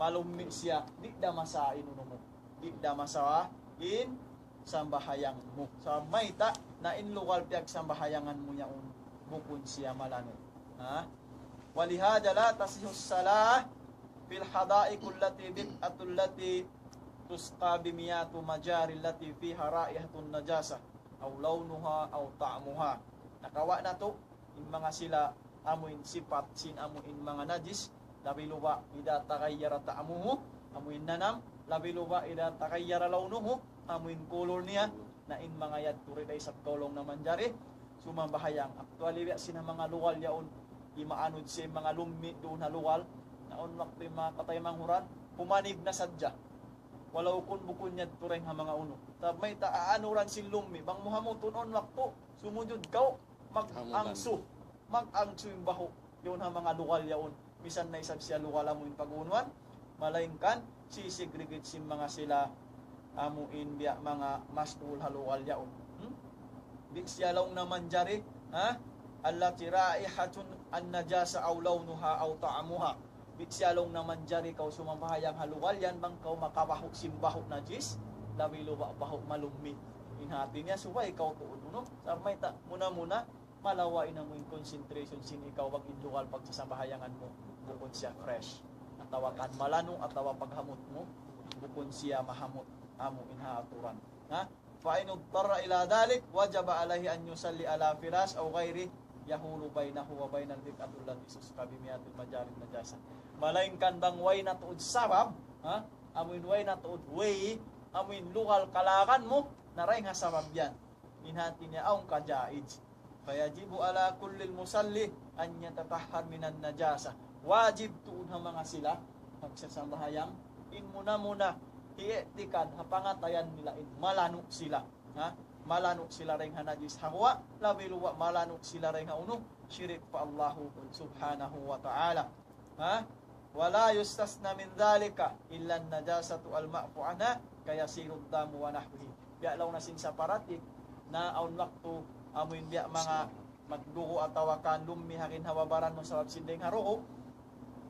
Malummi' siya. Di' da masalah in unu mu. Di' da masalah in sambahayang mu. Sa' mayta', na in lugal piyagsambahayangan mu yaun, bukun siya malanu'. Ha? ولهذا لا تصح الصلاة في الحدائق التي بقعة التي تسقى بمياه مجاري التي فيها رائحة النجاسة أو لونها أو طعمها. Nakawa' natu', in manga sila amu in sipat sin amu in manga najis, labi luba' إذا تغير طعمه, amu in nanam, labi luba' إذا تغير لونه, amu in kulur niya, na in manga yadtu di' da isab kaw laung na manjari sumambahayang. Actually, biya' sin ha manga lugal yaun, imaanud sin manga lummi' duun ha lugal, na awn waktu in manga kataymanghuran, humanig na sadja. Walaw kun bukun yadtu dayn ha manga unu. Sa' mayta' aanuran sin lummi', bang mu hamutun awn waktu, sumujud kaw, mag-angsu. Mag-angsu in bahu'. Yaun ha manga lugal yaun. Misan na isab siya lugal amu in pag-unuan. Malaingkan, sisegregate sin manga sila amu in biya' manga mas'ul ha lugal yaun. Hmm? Di' siya laung na manjari, ha? التي رائحة النجاسة أو لونها أو طعمها. Di' siya laung na manjari kaw sumambahayang ha lugal yan bang kaw makabahu' sin bahu' najis, labi luba' bahu' malummi'. In hāti niya subay kaw tuud unu. Sa' mayta', muna-muna, malawa' in amu in concentration sin ikaw bang in lugal pagsasambahayangan mu, bukun siya fresh. Atawa kan malanu', atawa paghamut mu, bukun siya mahamut, amu in ha aturan. Ha? فإن اضطر إلى ذلك وجب عليه أن يصلي على فراش أو غيره يحول بينه وبين البقعة التي تسقى بمياه مجاري النجاسة. Malaingkan bang way na tuud sabab, ha? Amu in way na tuud way, amu in lugal kalagan mu, na dayn ha sabab yan. In hāti niya awn ka jaiz. فيجب على كل مصل أن يتطهر من النجاسة. Wajib tuud ha manga sila magsasambahayang, in muna-muna, hi'tikad ha pangatayan nila in malanu' sila. Ha? Malanu' sila dayn ha najis ha guwa', labi luba' malanu' sila dayn ha unu, shirik pa Allahu subhanahu wa ta'ala. Ha? ولا يستثنى من ذلك إلا النجاسة المعفو عنها كيسير الدم ونحوه. Biya' laung na sin saparatik, na awn waktu, amu in biya' manga magdugu' atawa kan lummi' ha ginhawa-baran mu sabab sin dayng ha dugu',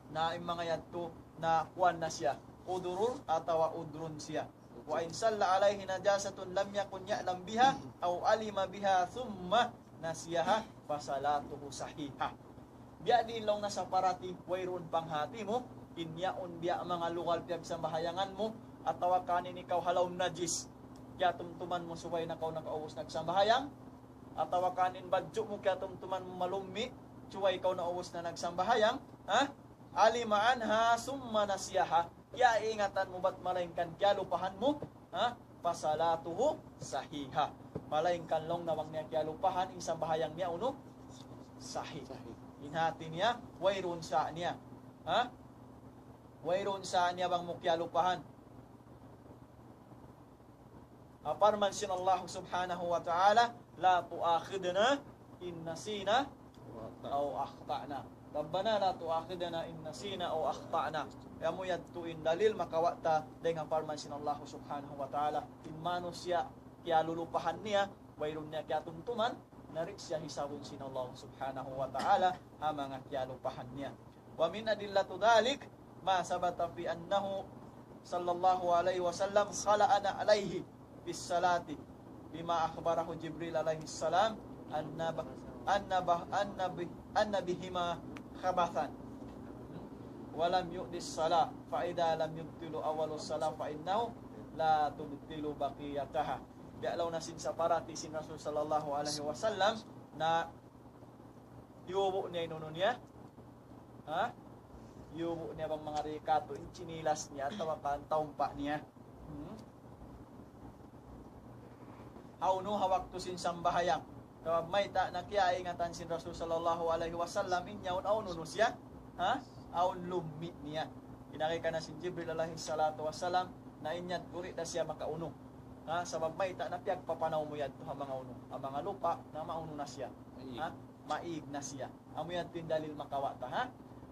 na in manga yadtu, na kuwan na siya, udurun atawa udrun siya. وإن صلى عليه نجاسة لم يكن يعلم بها أو علم بها ثم نسيها فصلاته صحيحة. Biya' diin laung na saparatik, wayruun panghati mu, in yaun biya' manga lugal piyagsambahayangan mu, atawa kan in ikaw ha lawm najis. Kiyatumtuman mu subay na kaw nakaubus nagsambahayang, atawa kan in badju' mu kiyatumtuman mu malummi', subay kaw naubus na nagsambahayang, ha? علم عنها ثم نسيها. Kiyaingatan mu bat malaingkan kiyalupahan mu, ha? فصلاته صحيحة. Malaingkan laung na bang niya kiyalupahan, in sambahayang niya unu? Sahih. Sahih. In hati niya, wayruun sa niya. Ha? Wayruun sa niya bang mu kiyalupahan. Ha parman sin Allah subhanahu wa ta'ala, لا تؤاخذنا إن نسينا أو أخطأنا. ربنا لا تؤاخذنا إن نسينا أو أخطأنا. Amu yadtu in dalil makawa' ta dayn ha parman sin Allah subhanahu wa ta'ala. In manusiya' kiyalulupahan niya, wayruun niya kiyatumtuman, na di' siya hisabun sin Allah subhanahu wa ta'ala ha manga kiyalupahan niya. ومن أدلة ذلك ما ثبت في أنه صلى الله عليه وسلم خلع نعليه في الصلاة، بما أخبره جبريل عليه السلام أن ب-، أن ب-، أن ب-، أن بهما خبثا. ولم يؤد الصلاة، فإذا لم يبطل أول الصلاة فإنه لا تبطل بقيتها. Biya' laung na sin saparati sin Rasul sallallahu alayhi wasallam na iyubu' niya in unu niya. Ha? Iyubu' niya bang manga rikatu in chinilas niya atawa kan taumpa' niya. Hmm? Hawnu ha waktu sin sambahayang. Sabab mayta' na kiyaingatan sin Rasul sallallahu alayhi wasallam in yaun awn unu siya. Ha? Awn lummi' niya. Kinakita na sin Jibril alayhi salatu wasalam na in yadtu di' da siya makaunu. Ha? Sabab mayta' na piyagpapanaw mu yadtu ha manga unu. Ha manga lupa' na maunu na siya. Maig. Ha? Maig na siya. Amu yadtu in dalil makawa' ta, ha?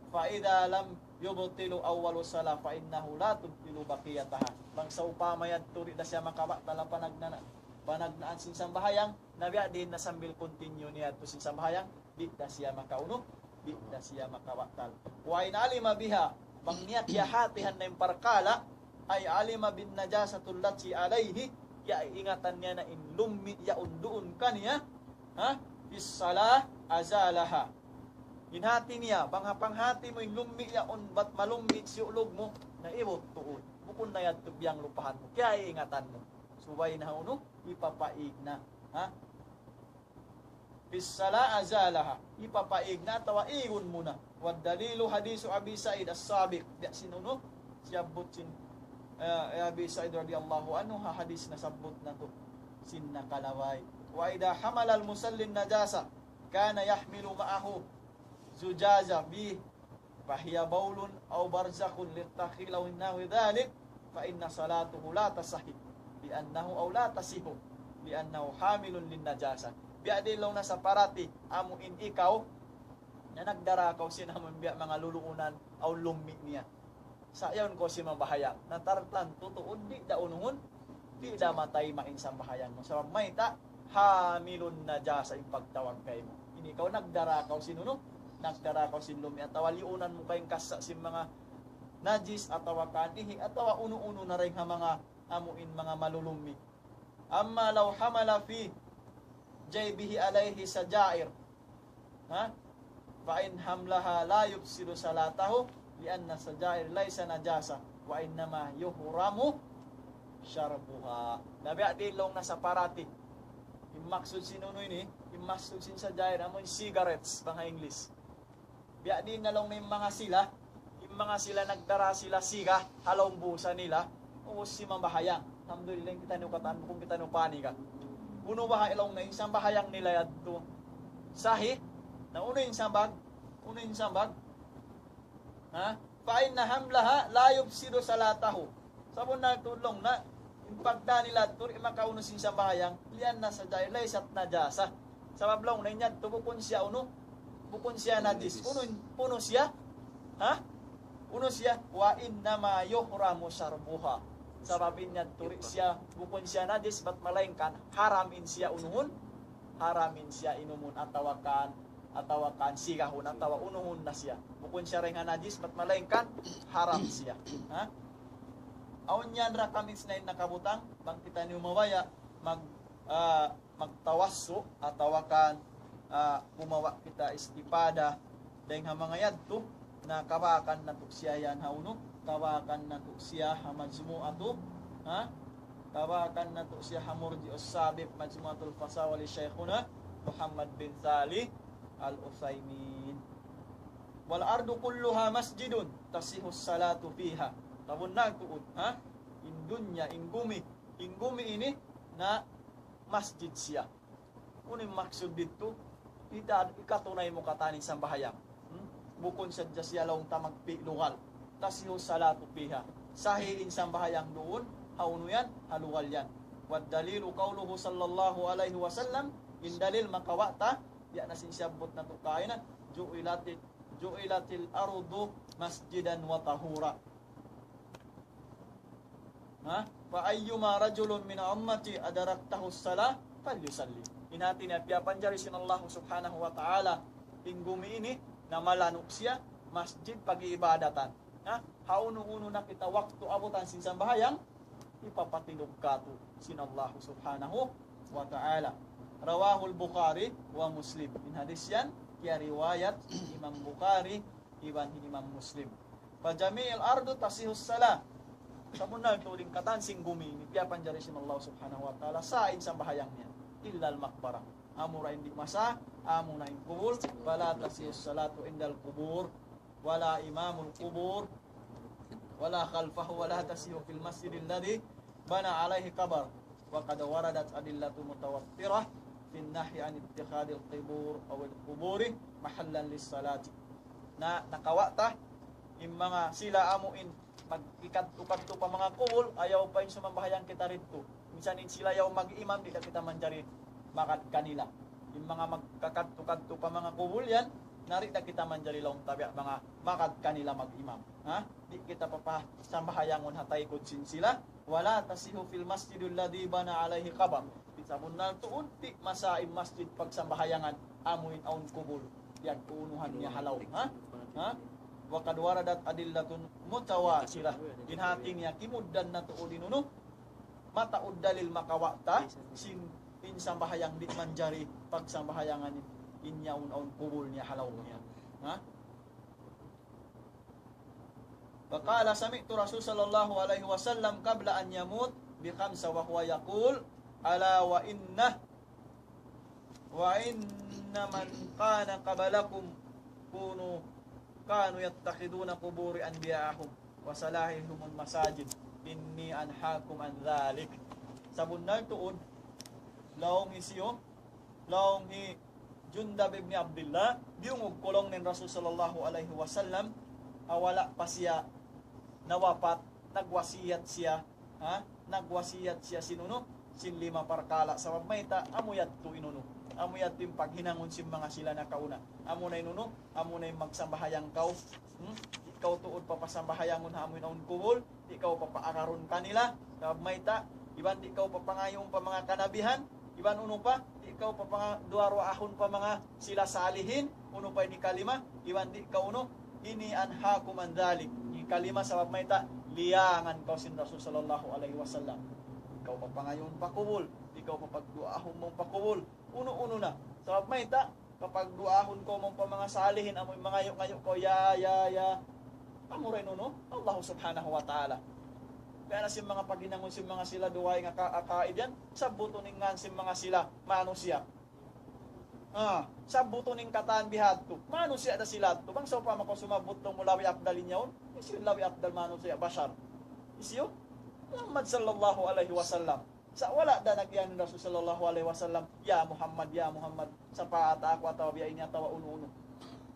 فإذا لم يبطل أول الصلاة فإنه لا تبطل بقيتها. Bang sawpama yadtu di' da siya makawa' ta la panagnaan, panagnaan sin sambahayang, na biya' diin na sambil continue niya yadtu sin sambahayang, di' da siya makaunu, di' da siya makawa' ta la. وإن علم بها, bang niya kiyahatihan na in parkala', أي علم بالنجاسة التي عليه, ya ingatan niya na in lummi' yaun duun kaniya, ha? في الصلاة أزالها. In hati niya, bang ha panghati mu in lummi' yaun bat malummi' siyulug mu, na ibut tuud. Bukun na yadtu biyang lupahan mu. Kiyaingatan mu. Subay na unu, ipapaig na. Ha? في الصلاة أزالها. Ipapaig na atawa igun mu na. والدليل حديث أبي سعيد السابق. Biya' sin unu, siyabbut sin, eh, Abi Sa'id radiyallahu anhu, ha hadis nasabbut natu' sin nakalaway. وإذا حمل المصلي النجاسة كان يحمل معه زجاجة به فهي بول أو برزخ للتخيل أو نحو ذلك، فإن صلاته لا تصح، لأنه، أو لا تصح، لأنه حامل للنجاسة. Biya' diin laung na saparati, amu in ikaw, na nagdara kaw sin amu in biya' manga luluunan, aw lummi' niya. Sa' yaun kaw simambahayang. Na tartantu tuud di' da unuhun, di' da matayma' in sambahayang mu. Sabab mayta', حامل النجاسة in pagtawag kaymu. Ini kaw nagdara kaw sin unu, nagdara kaw sin lummi' atawa liyunan mu kaymu kassa' sin manga najis atawa kan ihi' atawa unu-unu na dayn ha manga amu in manga malulummi'. أما لو حمل في جيبه عليه سجائر، ha? فإن حملها لا يفسد صلاته، لأن السجائر ليس نجاسة، وإنما يحرم شربها. Na biya' diin laung na saparati. In maksud sin unu ini, in maksud sin sajair, amu in cigarettes, bang ha English. Biya' diin na laung na in manga sila, in manga sila nagdara sila siga, ha lawm bulsa nila, ubus simambahayang. Alhamdulillah, in kitaniyu katan, bukun kitaniyu paniga. Unu baha' laung na in sambahayang nila yadtu sahih, na unu in sambag, unu in sambag, ha? فإن حملها لا يفسد صلاته. Sabunnal tuud laung na, in pagdā nila yadtu di' makaunu sin sambahayang, لأن السجائر ليست نجاسة. Sabab laung na in yadtu bukun siya unu, bukun siya najis. Najis. Unu, unu siya? Ha? Unu siya? وإنما يحرم شربها. Sabab in yadtu di' siya, bukun siya najis, bat malaingkan haram in siya unuhun, haram in siya inumun, atawa kan, atawa kan sigahun, atawa unuhun na siya. Bukun siya dayn ha najis, bat malaingkan haram siya. Ha? Awn yan rakam isnayn na kabutang, bang kitaniyu mabaya', mag, ah, magtawassu', atawa kan, ah, gumawa' kita istipada, dayn ha manga yadtu, na kabakan natu' siya yan ha unu, kabakan natu' siya ha majmu'atu, ha? Kabakan natu' siya ha Murji'us Sabiq, Majmu'atul Fatawa li Shaykhuna Muhammad bin Salih Al-Uthaymin. والأرض كلها مسجد تصح الصلاة فيها. Sabunnal tuud, ha? In dunya, in gumi, in gumi ini na masjid siya. Unu in maksud ditu? Ita, ikatunay mu katan in sambahayang. Hmm? Bukun sadja siya laung ta magpi' lugal. تصح الصلاة فيها. Sahih in sambahayang duun, ha unu yan, ha lugal yan. والدليل قوله صلى الله عليه وسلم, in dalil makawa' ta, biya' na sin siyabbut natu' kaina, جعلت، جعلت الأرض مسجدا وطهورا. Ha? فأيما رجل من أمتي أدركته الصلاة فليصلي. In hati niya, piyapanjari sin Allah Subhanahu wa Ta'ala in gumi ini, na malanuk siya masjid pag-iibadatan. Ha? Hawnu-hawnu na kita waktu abutan sin sambahayang, ipapatindug katu' sin Allah Subhanahu wa Ta'ala. رواه البخاري ومسلم. In hadis yan, kiyariwayat Imam Bukhari iban hi Imam Muslim. فجميع الأرض تصح الصلاة. Sabunnal tuud in katan sin gumi ini, piyapanjari sin Allah Subhanahu wa Ta'ala, sah in sambahayang niya. إلا المقبرة. Amura in di' masah, amuna in kubul, فلا تصح الصلاة عند القبور، ولا أمام القبور، ولا خلفه، ولا تصح في المسجد الذي بنى عليه قبر، وقد وردت أدلة متواترة في النهي عن اتخاذ القبور أو القبور محلا للصلاة. Na, nakawa' ta, in manga sila amu in magkikadtu-kadtu pa manga kubul, ayaw pa in sumambahayang kita didtu. Minsan in sila yaun mag-imam, di' na kita manjari magad kanila. In manga magkakadtu-kadtu pa manga kubul yan, na di' na kita manjari laung ta biya' manga magad kanila mag-imam. Ha? Di' kita papasambahayangun ha taykud sin sila. ولا تصح في المسجد الذي بنى عليه قبر. Sabunnal tuud, di' masah in masjid pagsambahayangan amu in awn kubul. Piyagkuunuhan niya ha lawm, ha? Ha? وقد وردت أدلة متواترة. In hati niya kimugdan na tuud in unu, mataud dalil makawa' ta, sin in sambahayang di' manjari pagsambahayangan in, in yaun awn kubul niya ha lawm niya. Ha? فقال: سمعت رسول صلى الله عليه وسلم قبل أن يموت بخمس وهو يقول: ألا وإن، وإن من كان قبلكم كونوا، كانوا يتخذون قبور أنبيائهم وصالحهم مساجد، إني أنهاكم عن ذلك. Sabunnal tuud, laung hisiyu, laung hi Jundab ibn Abdullah, biyungug ku laung in Rasul sallallahu alayhi wasallam, ha wala' pa siya nawapat, nagwasiyat siya, ha? Nagwasiyat siya sin unu, sin lima parkala'. Sabab mayta', amu yadtu in unu. Amu yadtu in paghinangun sin manga sila nakauna. Amu na in unu, amu na in magsambahayang kaw. Hmm? Di' kaw tuud papasambahayangun ha amu in awn kubul, di' kaw papaagarun kanila. Sabab mayta', iban di' kaw papangayuun pa manga kanabihan, iban unu pa, di' kaw papangaduwaa-duwaahun pa manga sila salihin, unu pa ini kalima, iban di' kaw unu, إني أنهاكم عن ذلك. In kalima sabab mayta', liyangan kaw sin Rasul sallallahu alayhi wasallam. Di' kaw papangayuun pa kubul, di' kaw papagduwaahun mawn pa kubul, unu-unu na. Sabab mayta', kapagduwaahun kaw mawn pa manga salihin, amu in mangayu'-ngayu' kaw, ya, ya, ya. Amura in unu, Allah subhanahu wa ta'ala. Kaya na sin manga paghinangun sin manga sila dugaing aka-, akaid yan, sabbutun in ngan sin manga sila, manusiya'. Ah, sabbutun in katan bihadtu. Manusiya' da sila yadtu. Bang sawpama kaw sumabbut laung mu labi afdal in yaun, hisiyu in labi afdal manusiya', bashar? Hisiyu? Muhammad sallallahu alayhi wasallam. Sa' wala' da nag-iyan in Rasul sallallahu alayhi wasallam, "Ya Muhammad, ya Muhammad, sapaat aku," atawa biya' ini, atawa unu-unu.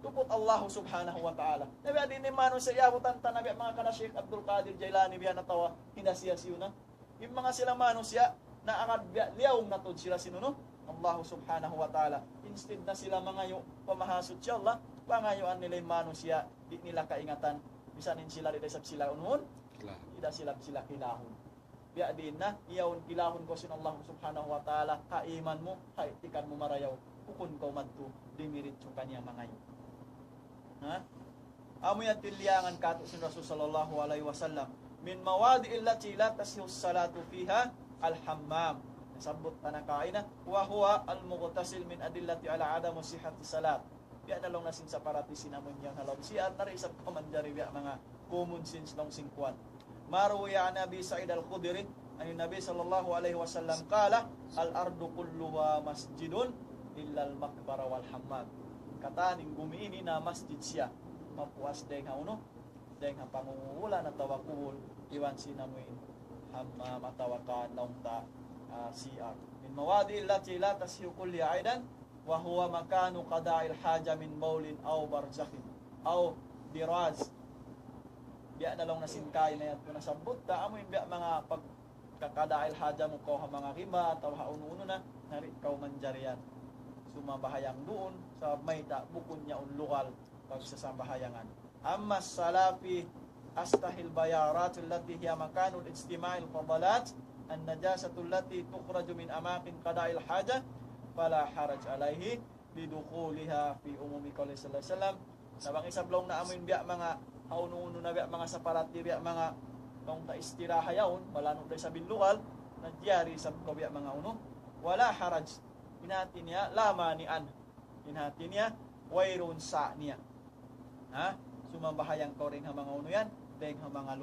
Tuput Allah subhanahu wa ta'ala. Na biya' diin in manusiya', iyabutan ta na biya' manga kan Sheikh Abdul Qadir Jailani biya' na atawa hinda siya siyu na. In manga sila manusiya', na agad biya' liyaung na tuud sila sin unu, Allah subhanahu wa ta'ala. Instead na sila mangayu' pa Mahasuchi Allah, pangayuan nila in manusiya', di' nila kaingatan. Misan in sila di' da isab sila unuhun, di' da sila, sila kilahun. Biya' diin na, iyaun kilahun kaw sin Allah subhanahu wa ta'ala, ha iman mu, ha itikad mu marayaw, bukun kaw madtu, dimiritsu kaniya mangayu'. Ha? Amu yan in liyangan kātu' sin Rasul sallallahu alayhi wasallam. من المواضع التي لا تصح الصلاة فيها الحمام. Nasabbut ta na kaina, وهو المغتسل من أدلة على عدم صحة الصلاة. Biya' na laung na sin saparati sin amu in yan ha lawm siya, na di' isab kaw manjari biya' manga common sense laung sin kuwan. ما روي عن أبي سعيد الخدري عن النبي صلى الله عليه وسلم قال: الأرض كلها مسجد إلا المقبرة والحمام. Katan in gumi ini na masjid siya. Mapuas dayng ha unu, dayng ha pangungula na atawa kubul, iban sin amu in hammam atawa kan laung ta, ah, C R. من المواضع التي لا تصح كلها أيضا، وهو مكان قضاء الحاجة من بول أو برزخ أو براز. Biya' na laung na sin kaina yadtu nasabbut ta, amu in biya' manga pagkakada' il haja mu kaw ha manga riba, atawa ha unu-unu na, na di' kaw manjari yan sumambahayang duun, sabab mayta', bukun yaun lugal pagsasambahayangan. أما الصلاة في أسطح البيارات التي هي مكان اجتماع الفضلات النجسة التي تخرج من أماكن قضاء الحاجة فلا حرج عليه لدخولها في عموم قوله صلى الله عليه وسلم. Na bang isab laung na amu in biya' manga, ha unu-unu na biya' manga saparati, biya' manga laung ta istiraha yaun, malanu' da isab in lugal, na jari isab kaw biya' manga unu. ولا حرج. In hati niya, la mani'an. In hati niya, wayruun sa' niya. Ha? sumambahayang kaw dayn ha manga unu yan, dayn ha manga